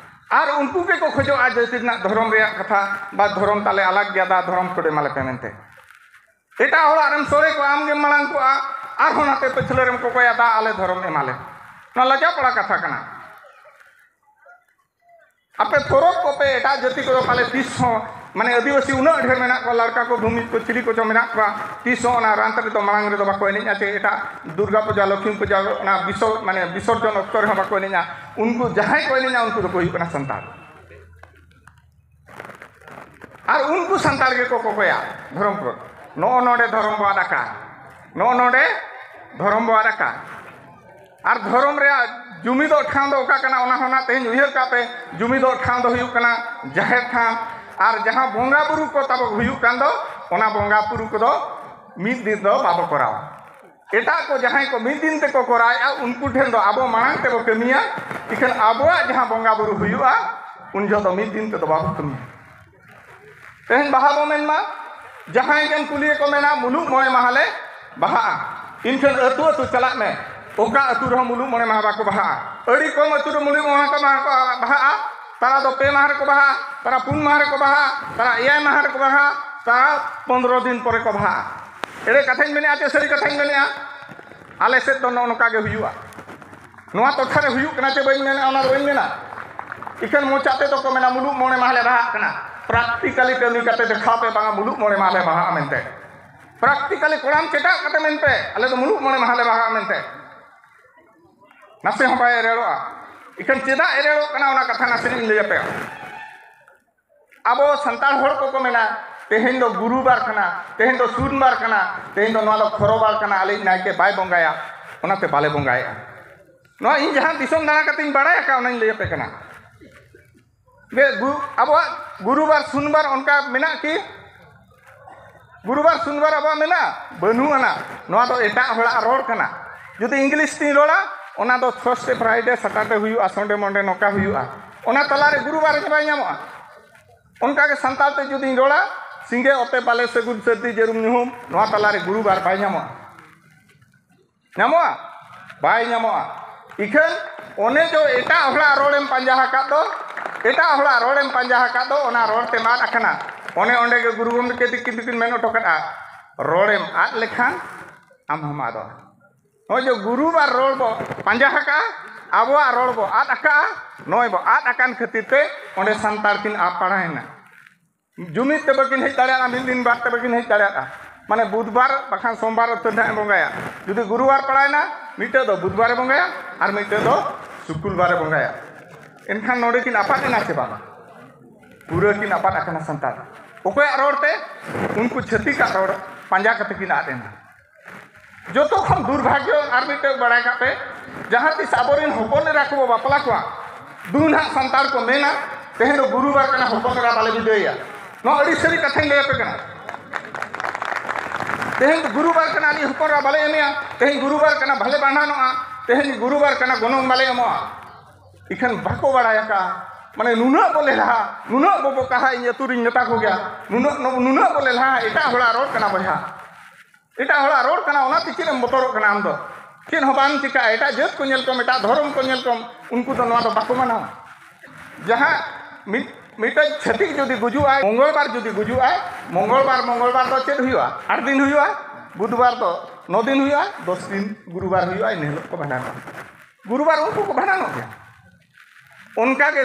ᱟᱨ ᱩᱱᱠᱩ ᱜᱮᱠᱚ ᱠᱷᱚᱡᱚᱜᱼᱟ ᱡᱟᱹᱛᱤ ᱨᱮᱱᱟᱜ ᱫᱷᱚᱨᱚᱢ ᱨᱮᱭᱟᱜ ᱠᱟᱛᱷᱟ, ᱵᱟ ᱫᱷᱚᱨᱚᱢ ᱛᱟᱞᱮ ᱟᱞᱟᱜᱽ ᱜᱮᱭᱟ, ᱫᱟ ᱫᱷᱚᱨᱚᱢ ᱠᱳᱰ ᱮᱢᱟ ᱞᱮᱯᱮ ᱢᱮᱱᱛᱮ᱾ ᱮᱴᱟᱜ ᱦᱚᱲᱟᱜ ᱨᱮᱢ ᱥᱚᱲᱮ ᱠᱚᱣᱟ, ᱟᱢ ᱜᱮᱢ ᱢᱟᱲᱟᱝ ᱠᱚᱜᱼᱟ, ᱟᱨᱦᱚᱸ ᱱᱟᱛᱮ ᱯᱟᱹᱪᱷᱞᱟᱹ ᱨᱮᱢ ᱠᱚᱠᱚᱭᱟ, ᱫᱟ ᱟᱞᱮ ᱫᱷᱚᱨᱚᱢ ᱮᱢᱟ ᱞᱮ᱾ ᱱᱚᱣᱟ ᱞᱟᱡᱟᱣ ᱯᱟᱲᱟ ᱠᱟᱛᱷᱟ ᱠᱟᱱᱟ᱾ ᱟᱯᱮ ᱯᱚᱨᱚᱵᱽ ᱠᱚᱯᱮ, ᱮᱴᱟᱜ ᱡᱟᱹᱛᱤ ᱠᱚᱫᱚ ᱯᱟᱞᱮ ᱛᱤᱥ ᱦᱚᱸ, ᱢᱟᱱᱮ ᱟᱹᱫᱤᱵᱟᱹᱥᱤ ᱩᱱᱟᱹᱜ ᱰᱷᱮᱨ ᱢᱮᱱᱟᱜ ᱠᱚᱣᱟ, ᱞᱟᱲᱠᱟ ᱠᱚ, ᱵᱷᱩᱢᱤᱡ ᱠᱚ, ᱪᱤᱞᱤ ᱠᱚᱪᱚ ᱢᱮᱱᱟᱜ ᱠᱚᱣᱟ, ᱛᱤᱥ ᱦᱚᱸ ᱚᱱᱟ ᱨᱟᱱᱛ ᱨᱮᱫᱚ ᱢᱟᱲᱟᱝ ᱨᱮᱫᱚ ᱵᱟᱠᱚ ᱮᱱᱮᱡᱼᱟ, ᱪᱮ ᱮᱴᱟᱜ ᱫᱩᱨᱜᱟ ᱯᱩᱡᱟ, ᱞᱚᱠᱷᱢᱤ ᱯᱩᱡᱟ, ᱚᱱᱟ ᱵᱤᱥᱚ-, ᱢᱟᱱᱮ ᱵᱤᱥᱚᱨᱡᱚᱱ ᱚᱠᱛᱚ ᱨᱮᱦᱚᱸ ᱵᱟᱠᱚ ᱮᱱᱮᱡᱼᱟ᱾ ᱩᱱᱠᱩ ᱡᱟᱦᱟᱸᱭ ᱠᱚ ᱮᱱᱮᱡᱼᱟ, ᱩᱱᱠᱩ ᱫᱚᱠᱚ ᱦᱩᱭᱩᱜ ᱠᱟᱱᱟ ᱥᱟᱱᱛᱟᱲ᱾ ᱟᱨ ᱩᱱᱠᱩ ᱥᱟᱱᱛᱟᱲ ᱜᱮᱠᱚ ᱠᱚᱠᱚᱭᱟ ᱫᱷᱚᱨᱚᱢ ᱠᱳᱰ᱾ ᱱᱚᱜᱼᱚ ᱱᱚᱰᱮ ᱫᱷᱚᱨᱚᱢ ᱵᱚ ᱟᱫ ᱟᱠᱟᱫ, ᱱᱚᱜᱼᱚ ᱱᱚᱰᱮ ᱫᱷᱚᱨᱚᱢ ᱵᱚ ᱟᱫ ᱟᱠᱟᱫ᱾ ᱟᱨ ᱫᱷᱚᱨᱚᱢ ᱨᱮᱭᱟᱜ ᱡᱩᱢᱤᱫᱚᱜ ᱴᱷᱟᱶ ᱫᱚ ᱚᱠᱟ ᱠᱟᱱᱟ? ᱚᱱᱟ ᱦᱚᱸ ᱱᱟᱜ ᱛᱮᱦᱮᱧ ᱩᱭᱦᱟᱹᱨ ᱠᱟᱜ ᱯᱮ, ᱡᱩᱢᱤᱫᱚᱜ ᱴᱷᱟᱶ ᱫᱚ ᱦᱩᱭᱩᱜ ᱠᱟᱱᱟ ᱡᱟᱦᱮᱨ ᱛᱷᱟᱱ᱾ ᱟᱨ ᱡᱟᱦᱟᱸ ᱵᱚᱸᱜᱟ ᱵᱩᱨᱩ ᱠᱚ ᱛᱟᱵᱚ ᱦᱩᱭᱩᱜ ᱠᱟᱱ ᱫᱚ, ᱚᱱᱟ ᱵᱚᱸᱜᱟ ᱵᱩᱨᱩ ᱠᱚᱫᱚ ᱢᱤᱫ ᱫᱤᱱ ᱫᱚ ᱵᱟᱵᱚ ᱠᱚᱨᱟᱣᱟ᱾ ᱮᱴᱟᱜ ᱠᱚ ᱡᱟᱦᱟᱸᱭ ᱠᱚ ᱢᱤᱫ ᱫᱤᱱ ᱛᱮᱠᱚ ᱠᱚᱨᱟᱣᱮᱫᱼᱟ, ᱩᱱᱠᱩ ᱴᱷᱮᱱ ᱫᱚ ᱟᱵᱚ ᱢᱟᱲᱟᱝ ᱛᱮᱵᱚ ᱠᱟᱹᱢᱤᱭᱟ, ᱤᱠᱷᱟᱹᱱ ᱟᱵᱚᱣᱟᱜ ᱡᱟᱦᱟᱸ ᱵᱚᱸᱜᱟ ᱵᱩᱨᱩ ᱦᱩᱭᱩᱜᱼᱟ, ᱩᱱ ᱡᱚᱦᱚᱜ ᱫᱚ ᱢᱤᱫ ᱫᱤᱱ ᱛᱮᱫᱚ ᱵᱟᱵᱚ ᱠᱟᱹᱢᱤᱭᱟ᱾ ᱛᱮᱦᱮᱧ ᱵᱟᱦᱟ ᱵᱚ ᱢᱮᱱ ᱢᱟ, ᱡᱟᱦᱟᱸᱭ ᱜᱮᱢ ᱠᱩᱞᱤᱭᱮ ᱠᱚ ᱢᱮᱱᱟ, "ᱢᱩᱞᱩᱜ ᱢᱚᱬᱮ ᱢᱟᱦᱟ ᱞᱮ ᱵᱟᱦᱟᱜᱼᱟ", ᱤᱱᱠᱷᱟᱹᱱ ᱟᱹᱛᱩ ᱟᱹᱛᱩ ᱪᱟᱞᱟᱜ ᱢᱮ, ᱚᱠᱟ ᱟᱹᱛᱩ ᱨᱮᱦᱚᱸ ᱢᱩᱞᱩᱜ ᱢᱚᱬᱮ ᱢᱟᱦᱟ ᱵᱟᱠᱚ ᱵᱟᱦᱟᱜᱼᱟ᱾ ᱟᱹᱰᱤ ᱠᱚᱢ ᱟᱹᱛᱩ ᱨᱮ ᱢᱩᱞᱩᱜ ᱢᱚᱬᱮ ᱢᱟᱦᱟ ᱠᱚ ᱵᱟᱦᱟᱜᱼᱟ᱾ ᱛᱟᱨᱟ ᱫᱚ ᱯᱮ ᱢᱟᱦᱟ ᱨᱮᱠᱚ ᱵᱟᱦᱟᱜᱼᱟ, ᱛᱟᱨᱟ ᱯᱩᱱ ᱢᱟᱦᱟ ᱨᱮᱠᱚ ᱵᱟᱦᱟᱜᱼᱟ, ᱛᱟᱨᱟ ᱮᱭᱟᱭ ᱢᱟᱦᱟ ᱨᱮᱠᱚ ᱵᱟᱦᱟᱜᱼᱟ, ᱛᱟᱨᱟ ᱯᱚᱱᱫᱽᱨᱚ ᱫᱤᱱ ᱯᱚᱨᱮ ᱠᱚ ᱵᱟᱦᱟᱜᱼᱟ᱾ ᱮᱲᱮ ᱠᱟᱛᱷᱟᱧ ᱢᱮᱱᱮᱫᱼᱟ ᱪᱮ ᱥᱟᱹᱨᱤ ᱠᱟᱛᱷᱟᱧ ᱢᱮᱱᱮᱫᱼᱟ? ᱟᱞᱮ ᱥᱮᱫ ᱫᱚ ᱱᱚᱜᱼᱚ ᱱᱚᱝᱠᱟ ᱜᱮ ᱦᱩᱭᱩᱜᱼᱟ᱾ ᱱᱚᱣᱟ ᱴᱚᱴᱷᱟ ᱨᱮ ᱦᱩᱭᱩᱜ ᱠᱟᱱᱟ ᱪᱮ ᱵᱟᱹᱧ ᱢᱮᱱᱟ, ᱚᱱᱟ ᱫᱚ ᱵᱟᱹᱧ ᱢᱮᱱᱟ᱾ ᱤᱠᱷᱟᱹᱱ ᱢᱚᱪᱟ ᱛᱮᱫᱚ ᱠᱚ ᱢᱮᱱᱟ, "ᱢᱩᱞᱩᱜ ᱢᱚᱬᱮ ᱢᱟᱦᱟ ᱞᱮ ᱵᱟᱦᱟᱜ ᱠᱟᱱᱟ᱾" ᱯᱨᱮᱠᱴᱤᱠᱟᱞᱤ ᱠᱟᱹᱢᱤ ᱠᱟᱛᱮ ᱫᱮᱠᱷᱟᱣ ᱯᱮ, ᱵᱟᱝᱟ ᱢᱩᱞᱩᱜ ᱢᱚᱬᱮ ᱢᱟᱦᱟ ᱞᱮ ᱵᱟᱦᱟᱜᱼᱟ ᱢᱮᱱᱛᱮ᱾ ᱯᱨᱮᱠᱴᱤᱠᱟᱞᱤ ᱠᱚᱲᱟᱢ ᱪᱮᱴᱟᱜ ᱠᱟᱛᱮ ᱢᱮᱱ ᱯᱮ, "ᱟᱞᱮ ᱫᱚ ᱢᱩᱞᱩᱜ ᱢᱚᱬᱮ ᱢᱟᱦᱟ ᱞᱮ ᱵᱟᱦᱟᱜᱼᱟ" ᱢᱮᱱᱛᱮ᱾ ᱱᱟᱥᱮ ᱦᱚᱸ ᱵᱟᱭ ᱮᱨᱮᱲᱚᱜᱼᱟ᱾ ᱤᱠᱷᱟᱹᱱ ᱪᱮᱫᱟᱜ ᱮᱨᱮᱲᱚᱜ ᱠᱟᱱᱟ, ᱚᱱᱟ ᱠᱟᱛᱷᱟ ᱱᱟᱥᱮ ᱞᱤᱧ ᱞᱟᱹᱭ ᱟᱯᱮᱭᱟ᱾ ᱟᱵᱚ ᱥᱟᱱᱛᱟᱲ ᱦᱚᱲ ᱠᱚᱠᱚ ᱢᱮᱱᱟ, "ᱛᱮᱦᱮᱧ ᱫᱚ ᱜᱩᱨᱩᱵᱟᱨ ᱠᱟᱱᱟ, ᱛᱮᱦᱮᱧ ᱫᱚ ᱥᱩᱱᱵᱟᱨ ᱠᱟᱱᱟ, ᱛᱮᱦᱮᱧ ᱫᱚ ᱱᱚᱣᱟ ᱫᱚ ᱠᱷᱚᱨᱚᱵᱟᱨ ᱠᱟᱱᱟ, ᱟᱞᱮᱭᱤᱡ ᱱᱟᱭᱠᱮ ᱵᱟᱭ ᱵᱚᱸᱜᱟᱭᱟ, ᱚᱱᱟᱛᱮ ᱵᱟᱞᱮ ᱵᱚᱸᱜᱟᱭᱮᱫᱼᱟ᱾" ᱱᱚᱣᱟ ᱤᱧ ᱡᱟᱦᱟᱸ ᱫᱤᱥᱚᱢ ᱫᱟᱬᱟ ᱠᱟᱛᱮᱧ ᱵᱟᱲᱟᱭ ᱟᱠᱟᱫ, ᱚᱱᱟᱧ ᱞᱟᱹᱭ ᱟᱯᱮ ᱠᱟᱱᱟ᱾ ᱡᱮ ᱜᱩ-, ᱟᱵᱚᱣᱟᱜ ᱜᱩᱨᱩᱵᱟᱨ ᱥᱩᱱᱵᱟᱨ ᱚᱱᱠᱟ ᱢᱮᱱᱟᱜ ᱠᱤ? ᱜᱩᱨᱩᱵᱟᱨ ᱥᱩᱱᱵᱟᱨ ᱟᱵᱚᱣᱟᱜ ᱢᱮᱱᱟᱜᱼᱟ? ᱵᱟᱹᱱᱩᱜ ᱟᱱᱟ᱾ ᱱᱚᱣᱟ ᱫᱚ ᱮᱴᱟᱜ ᱦᱚᱲᱟᱜ ᱨᱚᱲ ᱠᱟᱱᱟ᱾ ᱡᱩᱫᱤ ᱤᱝᱞᱤᱥ ᱛᱤᱧ ᱨᱚᱲᱟ, ᱚᱱᱟ ᱫᱚ ᱛᱷᱟᱨᱥᱰᱮ, ᱯᱷᱨᱟᱭᱰᱮ, ᱥᱟᱴᱟᱨᱰᱮ ᱦᱩᱭᱩᱜᱼᱟ, ᱥᱚᱱᱰᱮ, ᱢᱚᱱᱰᱮ ᱱᱚᱝᱠᱟ ᱦᱩᱭᱩᱜᱼᱟ᱾ ᱚᱱᱟ ᱛᱟᱞᱟᱨᱮ ᱜᱩᱨᱩᱵᱟᱨ ᱜᱮ ᱵᱟᱭ ᱧᱟᱢᱚᱜᱼᱟ᱾ ᱚᱱᱠᱟᱜᱮ ᱥᱟᱱᱛᱟᱲ ᱛᱮ ᱡᱩᱫᱤᱧ ᱨᱚᱲᱟ, ᱥᱤᱸᱜᱮ ᱚᱛᱮ ᱵᱟᱞᱮ ᱥᱟᱹᱜᱩᱱ ᱥᱟᱹᱨᱫᱤ ᱡᱟᱹᱨᱩᱢ ᱧᱩᱦᱩᱢ, ᱱᱚᱣᱟ ᱛᱟᱞᱟᱨᱮ ᱜᱩᱨᱩᱵᱟᱨ ᱵᱟᱭ ᱧᱟᱢᱚᱜᱼᱟ᱾ ᱧᱟᱢᱚᱜᱼᱟ? ᱵᱟᱭ ᱧᱟᱢᱚᱜᱼᱟ᱾ ᱤᱠᱷᱟᱹᱱ ᱚᱱᱮ ᱡᱚ ᱮᱴᱟᱜ ᱦᱚᱲᱟᱜ ᱨᱚᱲᱮᱢ ᱯᱟᱸᱡᱟ ᱟᱠᱟᱫ ᱫᱚ, ᱮᱴᱟᱜ ᱦᱚᱲᱟᱜ ᱨᱚᱲᱮᱢ ᱯᱟᱸᱡᱟ ᱟᱠᱟᱫ ᱫᱚ, ᱚᱱᱟ ᱨᱚᱲ ᱛᱮᱢ ᱟᱫ ᱟᱠᱟᱱᱟ᱾ ᱚᱱᱮ ᱚᱸᱰᱮ ᱜᱮ ᱜᱩᱨᱩ ᱜᱚᱢᱠᱮ ᱛᱤᱠᱤᱱ ᱫᱚᱠᱤᱱ ᱢᱮᱱ ᱦᱚᱴᱚ ᱠᱟᱫᱼᱟ, "ᱨᱚᱲᱮᱢ ᱟᱫ ᱞᱮᱠᱷᱟᱱ ᱟᱢ ᱦᱚᱸᱢ ᱟᱫᱚᱜᱼᱟ᱾" ᱱᱚᱜᱼᱚᱭ ᱡᱮ ᱜᱩᱨᱩ ᱟᱨ ᱨᱚᱲ ᱵᱚ ᱯᱟᱸᱡᱟ ᱟᱠᱟᱫᱼᱟ, ᱟᱵᱚᱣᱟᱜ ᱨᱚᱲ ᱵᱚ ᱟᱫ ᱟᱠᱟᱫᱼᱟ, ᱱᱚᱜᱼᱚᱭ ᱵᱚ ᱟᱫ ᱟᱠᱟᱱ ᱠᱷᱟᱹᱛᱤᱨ ᱛᱮ ᱚᱸᱰᱮ ᱥᱟᱱᱛᱟᱲ ᱠᱤᱱ ᱟᱯᱟᱲᱟᱭᱮᱱᱟ᱾ ᱡᱩᱢᱤᱫ ᱛᱮ ᱵᱟᱹᱠᱤᱱ ᱦᱮᱡ ᱫᱟᱲᱮᱭᱟᱜᱼᱟ, ᱢᱤᱫ ᱫᱤᱱ ᱵᱟᱨ ᱛᱮ ᱵᱟᱹᱠᱤᱱ ᱦᱮᱡ ᱫᱟᱲᱮᱭᱟᱜᱼᱟ᱾ ᱢᱟᱱᱮ ᱵᱩᱫᱷᱵᱟᱨ ᱵᱟᱠᱷᱟᱱ ᱥᱳᱢᱵᱟᱨ ᱩᱛᱟᱹᱨ ᱱᱟᱦᱟᱜ ᱮ ᱵᱚᱸᱜᱟᱭᱟ᱾ ᱡᱩᱫᱤ ᱜᱩᱨᱩᱵᱟᱨ ᱯᱟᱲᱟᱣᱮᱱᱟ, ᱢᱤᱫᱴᱟᱹᱜ ᱫᱚ ᱵᱩᱫᱷᱵᱟᱨᱮ ᱵᱚᱸᱜᱟᱭᱟ ᱟᱨ ᱢᱤᱫᱴᱟᱹᱜ ᱫᱚ ᱥᱩᱠᱩᱞᱵᱟᱨᱮ ᱵᱚᱸᱜᱟᱭᱟ᱾ ᱮᱱᱠᱷᱟᱱ ᱱᱚᱰᱮ ᱠᱤᱱ ᱟᱯᱟᱫ ᱮᱱᱟ ᱥᱮ ᱵᱟᱝ? ᱯᱩᱨᱟᱹ ᱠᱤᱱ ᱟᱯᱟᱫ ᱟᱠᱟᱱᱟ ᱥᱟᱱᱛᱟᱲ᱾ ᱚᱠᱚᱭᱟᱜ ᱨᱚᱲ ᱛᱮ? ᱩᱱᱠᱩ ᱪᱷᱟᱹᱛᱤᱠᱟᱜ ᱨᱚᱲ ᱯᱟᱸᱡᱟ ᱠᱟᱛᱮ ᱠᱤᱱ ᱟᱫ ᱮᱱᱟ᱾ ᱡᱚᱛᱚ ᱠᱷᱚᱱ ᱫᱩᱨᱵᱷᱟᱜᱽᱭᱚ ᱟᱨ ᱢᱤᱫᱴᱟᱹᱜ ᱵᱟᱲᱟᱭ ᱠᱟᱜ ᱯᱮ, ᱡᱟᱦᱟᱸ ᱛᱤᱥ ᱟᱵᱚᱨᱮᱱ ᱦᱚᱯᱚᱱ ᱮᱨᱟ ᱠᱚᱵᱚ ᱵᱟᱯᱞᱟ ᱠᱚᱣᱟ, ᱫᱩ ᱱᱟᱦᱟᱜ ᱥᱟᱱᱛᱟᱲ ᱠᱚ ᱢᱮᱱᱟ, "ᱛᱮᱦᱮᱧ ᱫᱚ ᱜᱩᱨᱩᱵᱟᱨ ᱠᱟᱱᱟ, ᱦᱚᱯᱚᱱ ᱮᱨᱟ ᱵᱟᱞᱮ ᱵᱤᱫᱟᱹᱭᱟ᱾" ᱱᱚᱣᱟ ᱟᱹᱰᱤ ᱥᱟᱹᱨᱤ ᱠᱟᱛᱷᱟᱧ ᱞᱟᱹᱭ ᱟᱯᱮ ᱠᱟᱱᱟ᱾ ᱛᱮᱦᱮᱧ ᱫᱚ ᱜᱩᱨᱩᱵᱟᱨ ᱠᱟᱱᱟ, ᱟᱞᱮ ᱦᱚᱯᱚᱱ ᱮᱨᱟ ᱵᱟᱞᱮ ᱮᱢᱮᱭᱟ᱾ ᱛᱮᱦᱮᱧ ᱜᱩᱨᱩᱵᱟᱨ ᱠᱟᱱᱟ, ᱵᱟᱞᱮ ᱵᱷᱟᱸᱰᱟᱱᱚᱜᱼᱟ᱾ ᱛᱮᱦᱮᱧ ᱜᱩᱨᱩᱵᱟᱨ ᱠᱟᱱᱟ, ᱜᱚᱱᱚᱝ ᱵᱟᱞᱮ ᱮᱢᱚᱜᱼᱟ᱾ ᱤᱠᱷᱟᱹᱱ ᱵᱟᱠᱚ ᱵᱟᱲᱟᱭ ᱟᱠᱟᱫᱼᱟ, ᱢᱟᱱᱮ ᱱᱩᱱᱟᱹᱜ ᱵᱚ ᱞᱮᱞᱦᱟ, ᱱᱩᱱᱟᱹᱜ ᱵᱚ ᱵᱚᱠᱟᱦᱟ, ᱤᱧ ᱟᱹᱛᱩ ᱨᱤᱧ ᱢᱮᱛᱟ ᱠᱚᱜᱮᱭᱟ, ᱱᱩᱱᱟᱹᱜ, ᱱᱩᱱᱟᱹᱜ ᱵᱚ ᱞᱮᱞᱦᱟ, ᱮᱴᱟᱜ ᱦᱚᱲᱟᱜ ᱨᱚᱲ ᱠᱟᱱᱟ ᱵᱚᱭᱦᱟ᱾ ᱮᱴᱟᱜ ᱦᱚᱲᱟᱜ ᱨᱚᱲ ᱠᱟᱱᱟ, ᱚᱱᱟᱛᱮ ᱪᱮᱫ ᱮᱢ ᱵᱚᱛᱚᱨᱚᱜ ᱠᱟᱱᱟ ᱟᱢ ᱫᱚ? ᱪᱮᱫ ᱦᱚᱸ ᱵᱟᱢ ᱪᱤᱠᱟᱹᱜᱼᱟ᱾ ᱮᱴᱟᱜ ᱡᱟᱹᱛ ᱠᱚ ᱧᱮᱞ ᱠᱚᱢ, ᱮᱴᱟᱜ ᱫᱷᱚᱨᱚᱢ ᱠᱚ ᱧᱮᱞ ᱠᱚᱢ, ᱩᱱᱠᱩ ᱫᱚ ᱱᱚᱣᱟ ᱫᱚ ᱵᱟᱠᱚ ᱢᱟᱱᱟᱣᱟ᱾ ᱡᱟᱦᱟᱸ ᱢᱤᱫ, ᱢᱤᱫᱴᱮᱡ ᱪᱷᱟᱹᱛᱤᱠ ᱡᱩᱫᱤ ᱜᱩᱡᱩᱜᱼᱟᱭ, ᱢᱚᱝᱜᱚᱞᱵᱟᱨ ᱡᱩᱫᱤ ᱜᱩᱡᱩᱜᱼᱟᱭ, ᱢᱚᱝᱜᱚᱞᱵᱟᱨ, ᱢᱚᱝᱜᱚᱞᱵᱟᱨ ᱫᱚ ᱪᱮᱫ ᱦᱩᱭᱩᱜᱼᱟ? ᱟᱴ ᱫᱤᱱ ᱦᱩᱭᱩᱜᱼᱟ᱾ ᱵᱩᱫᱷᱵᱟᱨ ᱫᱚ ᱱᱚ ᱫᱤᱱ ᱦᱩᱭᱩᱜᱼᱟ᱾ ᱫᱚᱥ ᱫᱤᱱ ᱜᱩᱨᱩᱵᱟᱨ ᱦᱩᱭᱩᱜᱼᱟ, ᱤᱱᱟᱹ ᱦᱤᱞᱳᱜ ᱠᱚ ᱵᱷᱟᱸᱰᱟᱱᱚᱜᱼᱟ᱾ ᱜᱩᱨᱩᱵᱟᱨ ᱩᱱᱠᱩ ᱠᱚ ᱵᱷᱟᱸᱰᱟᱱᱚᱜ ᱜᱮᱭᱟ᱾ ᱚᱱᱠᱟᱜᱮ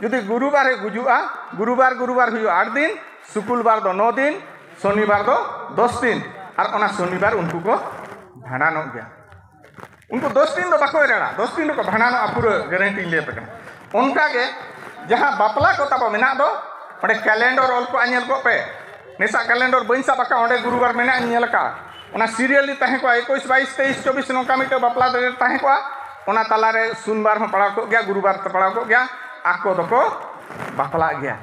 ᱡᱩᱫᱤ ᱜᱩᱨᱩᱵᱟᱨᱮ ᱜᱩᱡᱩᱜᱼᱟ, ᱜᱩᱨᱩᱵᱟᱨ, ᱜᱩᱨᱩᱵᱟᱨ ᱦᱩᱭᱩᱜᱼᱟ ᱟᱴ ᱫᱤᱱ, ᱥᱩᱠᱩᱞᱵᱟᱨ ᱫᱚ ᱱᱚ ᱫᱤᱱ, ᱥᱚᱱᱤᱵᱟᱨ ᱫᱚ ᱫᱚᱥ ᱫᱤᱱ, ᱟᱨ ᱚᱱᱟ ᱥᱚᱱᱤᱵᱟᱨ ᱩᱱᱠᱩ ᱠᱚ ᱵᱷᱟᱸᱰᱟᱱᱚᱜ ᱜᱮᱭᱟ᱾ ᱩᱱᱠᱩ ᱫᱚᱥ ᱫᱤᱱ ᱫᱚ ᱵᱟᱠᱚ ᱮᱨᱟᱲᱟ, ᱫᱚᱥ ᱫᱤᱱ ᱫᱚᱠᱚ ᱵᱷᱟᱸᱰᱟᱱᱚᱜᱼᱟ, ᱯᱩᱨᱟᱹ ᱜᱮᱨᱮᱱᱴᱤᱧ ᱞᱟᱹᱭ ᱟᱯᱮ ᱠᱟᱱᱟ᱾ ᱚᱱᱠᱟᱜᱮ ᱡᱟᱦᱟᱸ ᱵᱟᱯᱞᱟ ᱠᱚ ᱛᱟᱵᱚ ᱢᱮᱱᱟᱜ ᱫᱚ, ᱚᱸᱰᱮ ᱠᱮᱞᱮᱱᱰᱚᱨ ᱚᱞ ᱠᱚᱜᱼᱟ, ᱧᱮᱞ ᱠᱚᱜ ᱯᱮ᱾ ᱱᱮᱥᱟᱜ ᱠᱮᱞᱮᱱᱰᱚᱨ ᱵᱟᱹᱧ ᱥᱟᱵ ᱟᱠᱟᱫ, ᱚᱸᱰᱮ ᱜᱩᱨᱩᱵᱟᱨ ᱢᱮᱱᱟᱜ, ᱤᱧ ᱧᱮᱞ ᱟᱠᱟᱫᱼᱟ᱾ ᱚᱱᱟ ᱥᱤᱨᱤᱭᱟᱞᱤ ᱛᱟᱦᱮᱸ ᱠᱚᱜᱼᱟ, ᱮᱠᱩᱥ, ᱵᱟᱭᱤᱥ, ᱛᱮᱭᱤᱥ, ᱪᱚᱵᱵᱤᱥ, ᱱᱚᱝᱠᱟ ᱢᱤᱫᱴᱮᱱ ᱵᱟᱯᱞᱟ ᱨᱮ ᱛᱟᱦᱮᱸ ᱠᱚᱜᱼᱟ᱾ ᱚᱱᱟ ᱛᱟᱞᱟᱨᱮ ᱥᱩᱱᱵᱟᱨ ᱦᱚᱸ ᱯᱟᱲᱟᱣ ᱠᱚᱜ ᱜᱮᱭᱟ, ᱜᱩᱨᱩᱵᱟᱨ ᱛᱮ ᱯᱟᱲᱟᱣ ᱠᱚᱜ ᱜᱮᱭᱟ, ᱟᱠᱚ ᱫᱚᱠᱚ ᱵᱟᱯᱞᱟᱜ ᱜᱮᱭᱟ᱾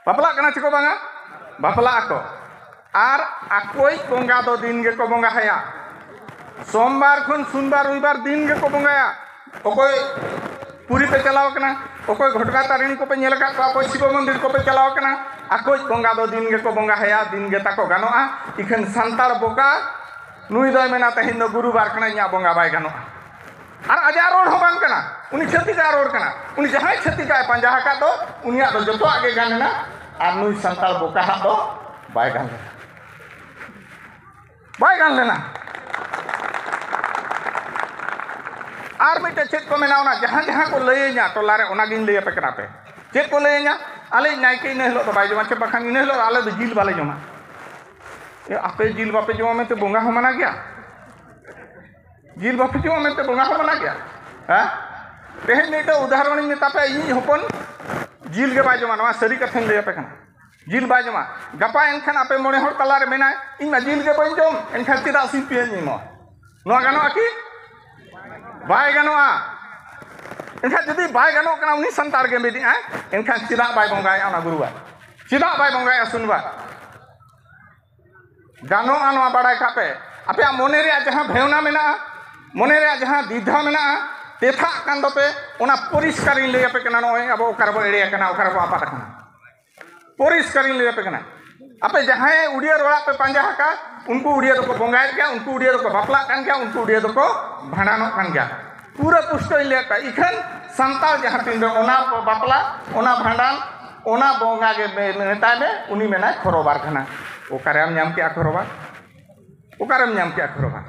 ᱵᱟᱯᱞᱟᱜ ᱠᱟᱱᱟ ᱪᱮ ᱠᱚ ᱵᱟᱝᱟ? ᱵᱟᱯᱞᱟᱜ ᱟᱠᱚ᱾ ᱟᱨ ᱟᱠᱚᱭᱤᱡ ᱵᱚᱸᱜᱟ ᱫᱚ ᱫᱤᱱ ᱜᱮᱠᱚ ᱵᱚᱸᱜᱟ ᱟᱭᱟ᱾ ᱥᱳᱢᱵᱟᱨ ᱠᱷᱚᱱ ᱥᱩᱱᱵᱟᱨ, ᱨᱚᱵᱤᱵᱟᱨ ᱫᱤᱱ ᱜᱮᱠᱚ ᱵᱚᱸᱜᱟᱭᱟ᱾ ᱚᱠᱚᱭ ᱯᱩᱨᱤ ᱯᱮ ᱪᱟᱞᱟᱣ ᱠᱟᱱᱟ, ᱚᱠᱚᱭ ᱜᱷᱚᱴᱜᱟ ᱛᱟᱨᱤᱬᱤ ᱠᱚᱯᱮ ᱧᱮᱞ ᱟᱠᱟᱫ ᱠᱚᱣᱟ, ᱚᱠᱚᱭ ᱥᱤᱵᱚ ᱢᱚᱱᱫᱤᱨ ᱠᱚᱯᱮ ᱪᱟᱞᱟᱣ ᱠᱟᱱᱟ, ᱟᱠᱚᱭᱤᱡ ᱵᱚᱸᱜᱟ ᱫᱚ ᱫᱤᱱ ᱜᱮᱠᱚ ᱵᱚᱸᱜᱟ ᱟᱭᱟ, ᱫᱤᱱ ᱜᱮ ᱛᱟᱠᱚ ᱜᱟᱱᱚᱜᱼᱟ᱾ ᱤᱠᱷᱟᱹᱱ ᱥᱟᱱᱛᱟᱲ ᱵᱚᱠᱟ, ᱱᱩᱭ ᱫᱚᱭ ᱢᱮᱱᱟ, "ᱛᱮᱦᱮᱧ ᱫᱚ ᱜᱩᱨᱩᱵᱟᱨ ᱠᱟᱱᱟ, ᱤᱧᱟᱹᱜ ᱵᱚᱸᱜᱟ ᱵᱟᱭ ᱜᱟᱱᱚᱜᱼᱟ᱾" ᱟᱨ ᱟᱡᱟᱜ ᱨᱚᱲ ᱦᱚᱸ ᱵᱟᱝ ᱠᱟᱱᱟ, ᱩᱱᱤ ᱪᱷᱟᱹᱛᱤᱠᱟᱜ ᱨᱚᱲ ᱠᱟᱱᱟ᱾ ᱩᱱᱤ ᱡᱟᱦᱟᱸᱭ ᱪᱷᱟᱹᱛᱤᱠᱟᱜ ᱮ ᱯᱟᱸᱡᱟ ᱟᱠᱟᱫ ᱫᱚ, ᱩᱱᱤᱭᱟᱜ ᱫᱚ ᱡᱚᱛᱚᱣᱟᱜ ᱜᱮ ᱜᱟᱱ ᱮᱱᱟ, ᱟᱨ ᱱᱩᱭ ᱥᱟᱱᱛᱟᱲ ᱵᱚᱠᱟᱦᱟᱜ ᱫᱚ ᱵᱟᱭ ᱜᱟᱱ ᱞᱮᱱᱟ᱾ ᱵᱟᱭ ᱜᱟᱱ ᱞᱮᱱᱟ᱾ ᱟᱨ ᱢᱤᱫᱴᱮᱡ ᱪᱮᱫ ᱠᱚ ᱢᱮᱱᱟ, ᱚᱱᱟ ᱡᱟᱦᱟᱸ ᱡᱟᱦᱟᱸ ᱠᱚ ᱞᱟᱹᱭᱟᱹᱧᱟ ᱴᱚᱞᱟ ᱨᱮ, ᱚᱱᱟᱜᱤᱧ ᱞᱟᱹᱭ ᱟᱯᱮ ᱠᱟᱱᱟ ᱯᱮ᱾ ᱪᱮᱫ ᱠᱚ ᱞᱟᱹᱭᱟᱹᱧᱟ? "ᱟᱞᱮ ᱱᱟᱭᱠᱮ ᱤᱱᱟᱹ ᱦᱤᱞᱳᱜ ᱫᱚ ᱵᱟᱭ ᱡᱚᱢᱟ, ᱪᱮ ᱵᱟᱠᱷᱟᱱ ᱤᱱᱟᱹ ᱦᱤᱞᱳᱜ ᱫᱚ ᱟᱞᱮ ᱫᱚ ᱡᱤᱞ ᱵᱟᱞᱮ ᱡᱚᱢᱟ᱾" ᱮ, ᱟᱯᱮ ᱡᱤᱞ ᱵᱟᱯᱮ ᱡᱚᱢᱟ ᱢᱮᱱᱛᱮ ᱵᱚᱸᱜᱟ ᱦᱚᱸ ᱢᱟᱱᱟ ᱜᱮᱭᱟ? ᱡᱤᱞ ᱵᱟᱯᱮ ᱡᱚᱢᱟ ᱢᱮᱱᱛᱮ ᱵᱚᱸᱜᱟ ᱦᱚᱸ ᱢᱟᱱᱟ ᱜᱮᱭᱟ? ᱦᱮᱸ? ᱛᱮᱦᱮᱧ ᱢᱤᱫᱴᱮᱡ ᱩᱫᱟᱦᱚᱨᱚᱱᱤᱧ ᱢᱮᱛᱟ ᱯᱮᱭᱟ, ᱤᱧᱤᱡ ᱦᱚᱯᱚᱱ ᱡᱤᱞ ᱜᱮ ᱵᱟᱭ ᱡᱚᱢᱟ, ᱱᱚᱣᱟ ᱥᱟᱹᱨᱤ ᱠᱟᱛᱷᱟᱧ ᱞᱟᱹᱭ ᱟᱯᱮ ᱠᱟᱱᱟ᱾ ᱡᱤᱞ ᱵᱟᱭ ᱡᱚᱢᱟ᱾ ᱜᱟᱯᱟ ᱮᱱᱠᱷᱟᱱ ᱟᱯᱮ ᱢᱚᱬᱮ ᱦᱚᱲ ᱛᱟᱞᱟᱨᱮ ᱢᱮᱱᱟᱭ, "ᱤᱧ ᱢᱟ ᱡᱤᱞ ᱜᱮ ᱵᱟᱹᱧ ᱡᱚᱢ, ᱮᱱᱠᱷᱟᱱ ᱪᱮᱫᱟᱜ ᱥᱤᱢ ᱯᱤᱭᱟᱹᱧ ᱮᱢᱚᱜᱼᱟ?" ᱱᱚᱣᱟ ᱜᱟᱱᱚᱜᱼᱟ ᱠᱤ? ᱵᱟᱭ ᱜᱟᱱᱚᱜᱼᱟ᱾ ᱮᱱᱠᱷᱟᱱ ᱡᱩᱫᱤ ᱵᱟᱭ ᱜᱟᱱᱚᱜ ᱠᱟᱱᱟ, ᱩᱱᱤ ᱥᱟᱱᱛᱟᱲ ᱜᱮ ᱢᱤᱫᱮᱜᱼᱟᱭ, ᱮᱱᱠᱷᱟᱱ ᱪᱮᱫᱟᱜ ᱵᱟᱭ ᱵᱚᱸᱜᱟᱭᱮᱫᱼᱟ ᱚᱱᱟ ᱜᱩᱨᱩᱣᱟᱜ? ᱪᱮᱫᱟᱜ ᱵᱟᱭ ᱵᱚᱸᱜᱟᱭᱮᱫᱼᱟ ᱥᱩᱱᱣᱟᱜ? ᱜᱟᱱᱚᱜᱼᱟ, ᱱᱚᱣᱟ ᱵᱟᱲᱟᱭ ᱠᱟᱜ ᱯᱮ᱾ ᱟᱯᱮᱭᱟᱜ ᱢᱚᱱᱮ ᱨᱮᱭᱟᱜ ᱡᱟᱦᱟᱸ ᱵᱷᱟᱵᱽᱱᱟ ᱢᱮᱱᱟᱜᱼᱟ, ᱢᱚᱱᱮ ᱨᱮᱭᱟᱜ ᱡᱟᱦᱟᱸ ᱫᱤᱫᱷᱟ ᱢᱮᱱᱟᱜᱼᱟ, ᱛᱮᱛᱷᱟᱜ ᱠᱟᱱ ᱫᱚᱯᱮ, ᱚᱱᱟ ᱯᱚᱨᱤᱥᱠᱟᱨᱤᱧ ᱞᱟᱹᱭ ᱟᱯᱮ ᱠᱟᱱᱟ᱾ ᱱᱚᱜᱼᱚᱭ ᱟᱵᱚ ᱚᱠᱟ ᱨᱮᱵᱚ ᱮᱲᱮ ᱟᱠᱟᱱᱟ, ᱚᱠᱟ ᱨᱮᱵᱚ ᱟᱯᱟᱫ ᱟᱠᱟᱱᱟ, ᱯᱚᱨᱤᱥᱠᱟᱨᱤᱧ ᱞᱟᱹᱭ ᱟᱯᱮ ᱠᱟᱱᱟ᱾ ᱟᱯᱮ ᱡᱟᱦᱟᱸᱭ ᱩᱰᱤᱭᱟᱹ ᱨᱚᱲᱟᱜ ᱯᱮ ᱯᱟᱸᱡᱟ ᱟᱠᱟᱫ, ᱩᱱᱠᱩ ᱩᱰᱤᱭᱟᱹ ᱫᱚᱠᱚ ᱵᱚᱸᱜᱟᱭᱮᱫ ᱜᱮᱭᱟ, ᱩᱱᱠᱩ ᱩᱰᱤᱭᱟᱹ ᱫᱚᱠᱚ ᱵᱟᱯᱞᱟᱜ ᱠᱟᱱ ᱜᱮᱭᱟ, ᱩᱱᱠᱩ ᱩᱰᱤᱭᱟᱹ ᱫᱚᱠᱚ ᱵᱷᱟᱸᱰᱟᱱᱚᱜ ᱠᱟᱱ ᱜᱮᱭᱟ᱾ ᱯᱩᱨᱟᱹ ᱯᱩᱥᱴᱟᱹᱣ ᱤᱧ ᱞᱟᱹᱭᱮᱫ ᱯᱮᱭᱟ᱾ ᱤᱠᱷᱟᱹᱱ ᱥᱟᱱᱛᱟᱲ ᱡᱟᱦᱟᱸ ᱛᱤᱱ ᱨᱮ ᱚᱱᱟ ᱵᱟᱯᱞᱟ, ᱚᱱᱟ ᱵᱷᱟᱸᱰᱟᱱ, ᱚᱱᱟ ᱵᱚᱸᱜᱟ ᱜᱮ ᱢᱮ-, ᱢᱮᱛᱟᱭ ᱢᱮ, ᱩᱱᱤ ᱢᱮᱱᱟᱭ ᱠᱷᱚᱨᱚᱵᱟᱨ ᱠᱟᱱᱟ᱾ ᱚᱠᱟᱨᱮᱢ ᱧᱟᱢ ᱠᱮᱜᱼᱟ ᱠᱷᱚᱨᱚᱵᱟᱨ? ᱚᱠᱟᱨᱮᱢ ᱧᱟᱢ ᱠᱮᱜᱼᱟ ᱠᱷᱚᱨᱚᱵᱟᱨ?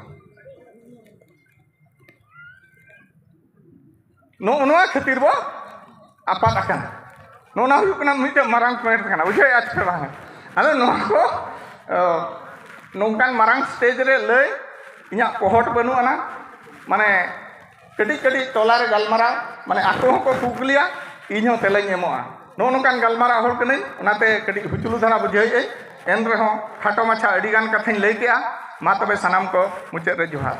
ᱱᱚᱜᱼᱚ ᱱᱚᱣᱟ ᱠᱷᱟᱹᱛᱤᱨ ᱵᱚ ᱟᱯᱟᱫ ᱟᱠᱟᱱᱟ᱾ ᱱᱚᱜᱼᱚ ᱱᱚᱣᱟ ᱦᱩᱭᱩᱜ ᱠᱟᱱᱟ ᱢᱤᱫᱴᱮᱱ ᱢᱟᱨᱟᱝ ᱯᱚᱭᱮᱱᱴ ᱠᱟᱱᱟ, ᱵᱩᱡᱷᱟᱹᱣᱮᱫᱼᱟ ᱪᱮ ᱵᱟᱝ? ᱟᱫᱚ ᱱᱚᱣᱟ ᱠᱚ, ᱚ, ᱱᱚᱝᱠᱟᱱ ᱢᱟᱨᱟᱝ ᱥᱴᱮᱡᱽ ᱨᱮ ᱞᱟᱹᱭ ᱤᱧᱟᱹᱜ ᱯᱚᱦᱚᱴ ᱵᱟᱹᱱᱩᱜ ᱟᱱᱟ᱾ ᱢᱟᱱᱮ, ᱠᱟᱹᱴᱤᱡ ᱠᱟᱹᱴᱤᱡ ᱴᱚᱞᱟ ᱨᱮ ᱜᱟᱞᱢᱟᱨᱟᱣ, ᱢᱟᱱᱮ, ᱟᱠᱚ ᱦᱚᱸᱠᱚ ᱠᱩᱠᱞᱤᱭᱟ, ᱤᱧ ᱦᱚᱸ ᱛᱮᱞᱟᱧ ᱮᱢᱚᱜᱼᱟ᱾ ᱱᱚᱜᱼᱚ ᱱᱚᱝᱠᱟᱱ ᱜᱟᱞᱢᱟᱨᱟᱣ ᱦᱚᱲ ᱠᱟᱹᱱᱟᱹᱧ, ᱚᱱᱟᱛᱮ ᱠᱟᱹᱴᱤᱡ ᱦᱩᱪᱞᱩ ᱫᱷᱟᱨᱟ ᱵᱩᱡᱷᱟᱹᱣᱮᱫ ᱟᱹᱧ᱾ ᱮᱱ ᱨᱮᱦᱚᱸ ᱠᱷᱟᱴᱚ ᱢᱟᱪᱷᱟ ᱟᱹᱰᱤ ᱜᱟᱱ ᱠᱟᱛᱷᱟᱧ ᱞᱟᱹᱭ ᱠᱮᱜᱼᱟ᱾ ᱢᱟ ᱛᱚᱵᱮ ᱥᱟᱱᱟᱢ ᱠᱚ ᱢᱩᱪᱟᱹᱫ ᱨᱮ ᱡᱚᱦᱟᱨ᱾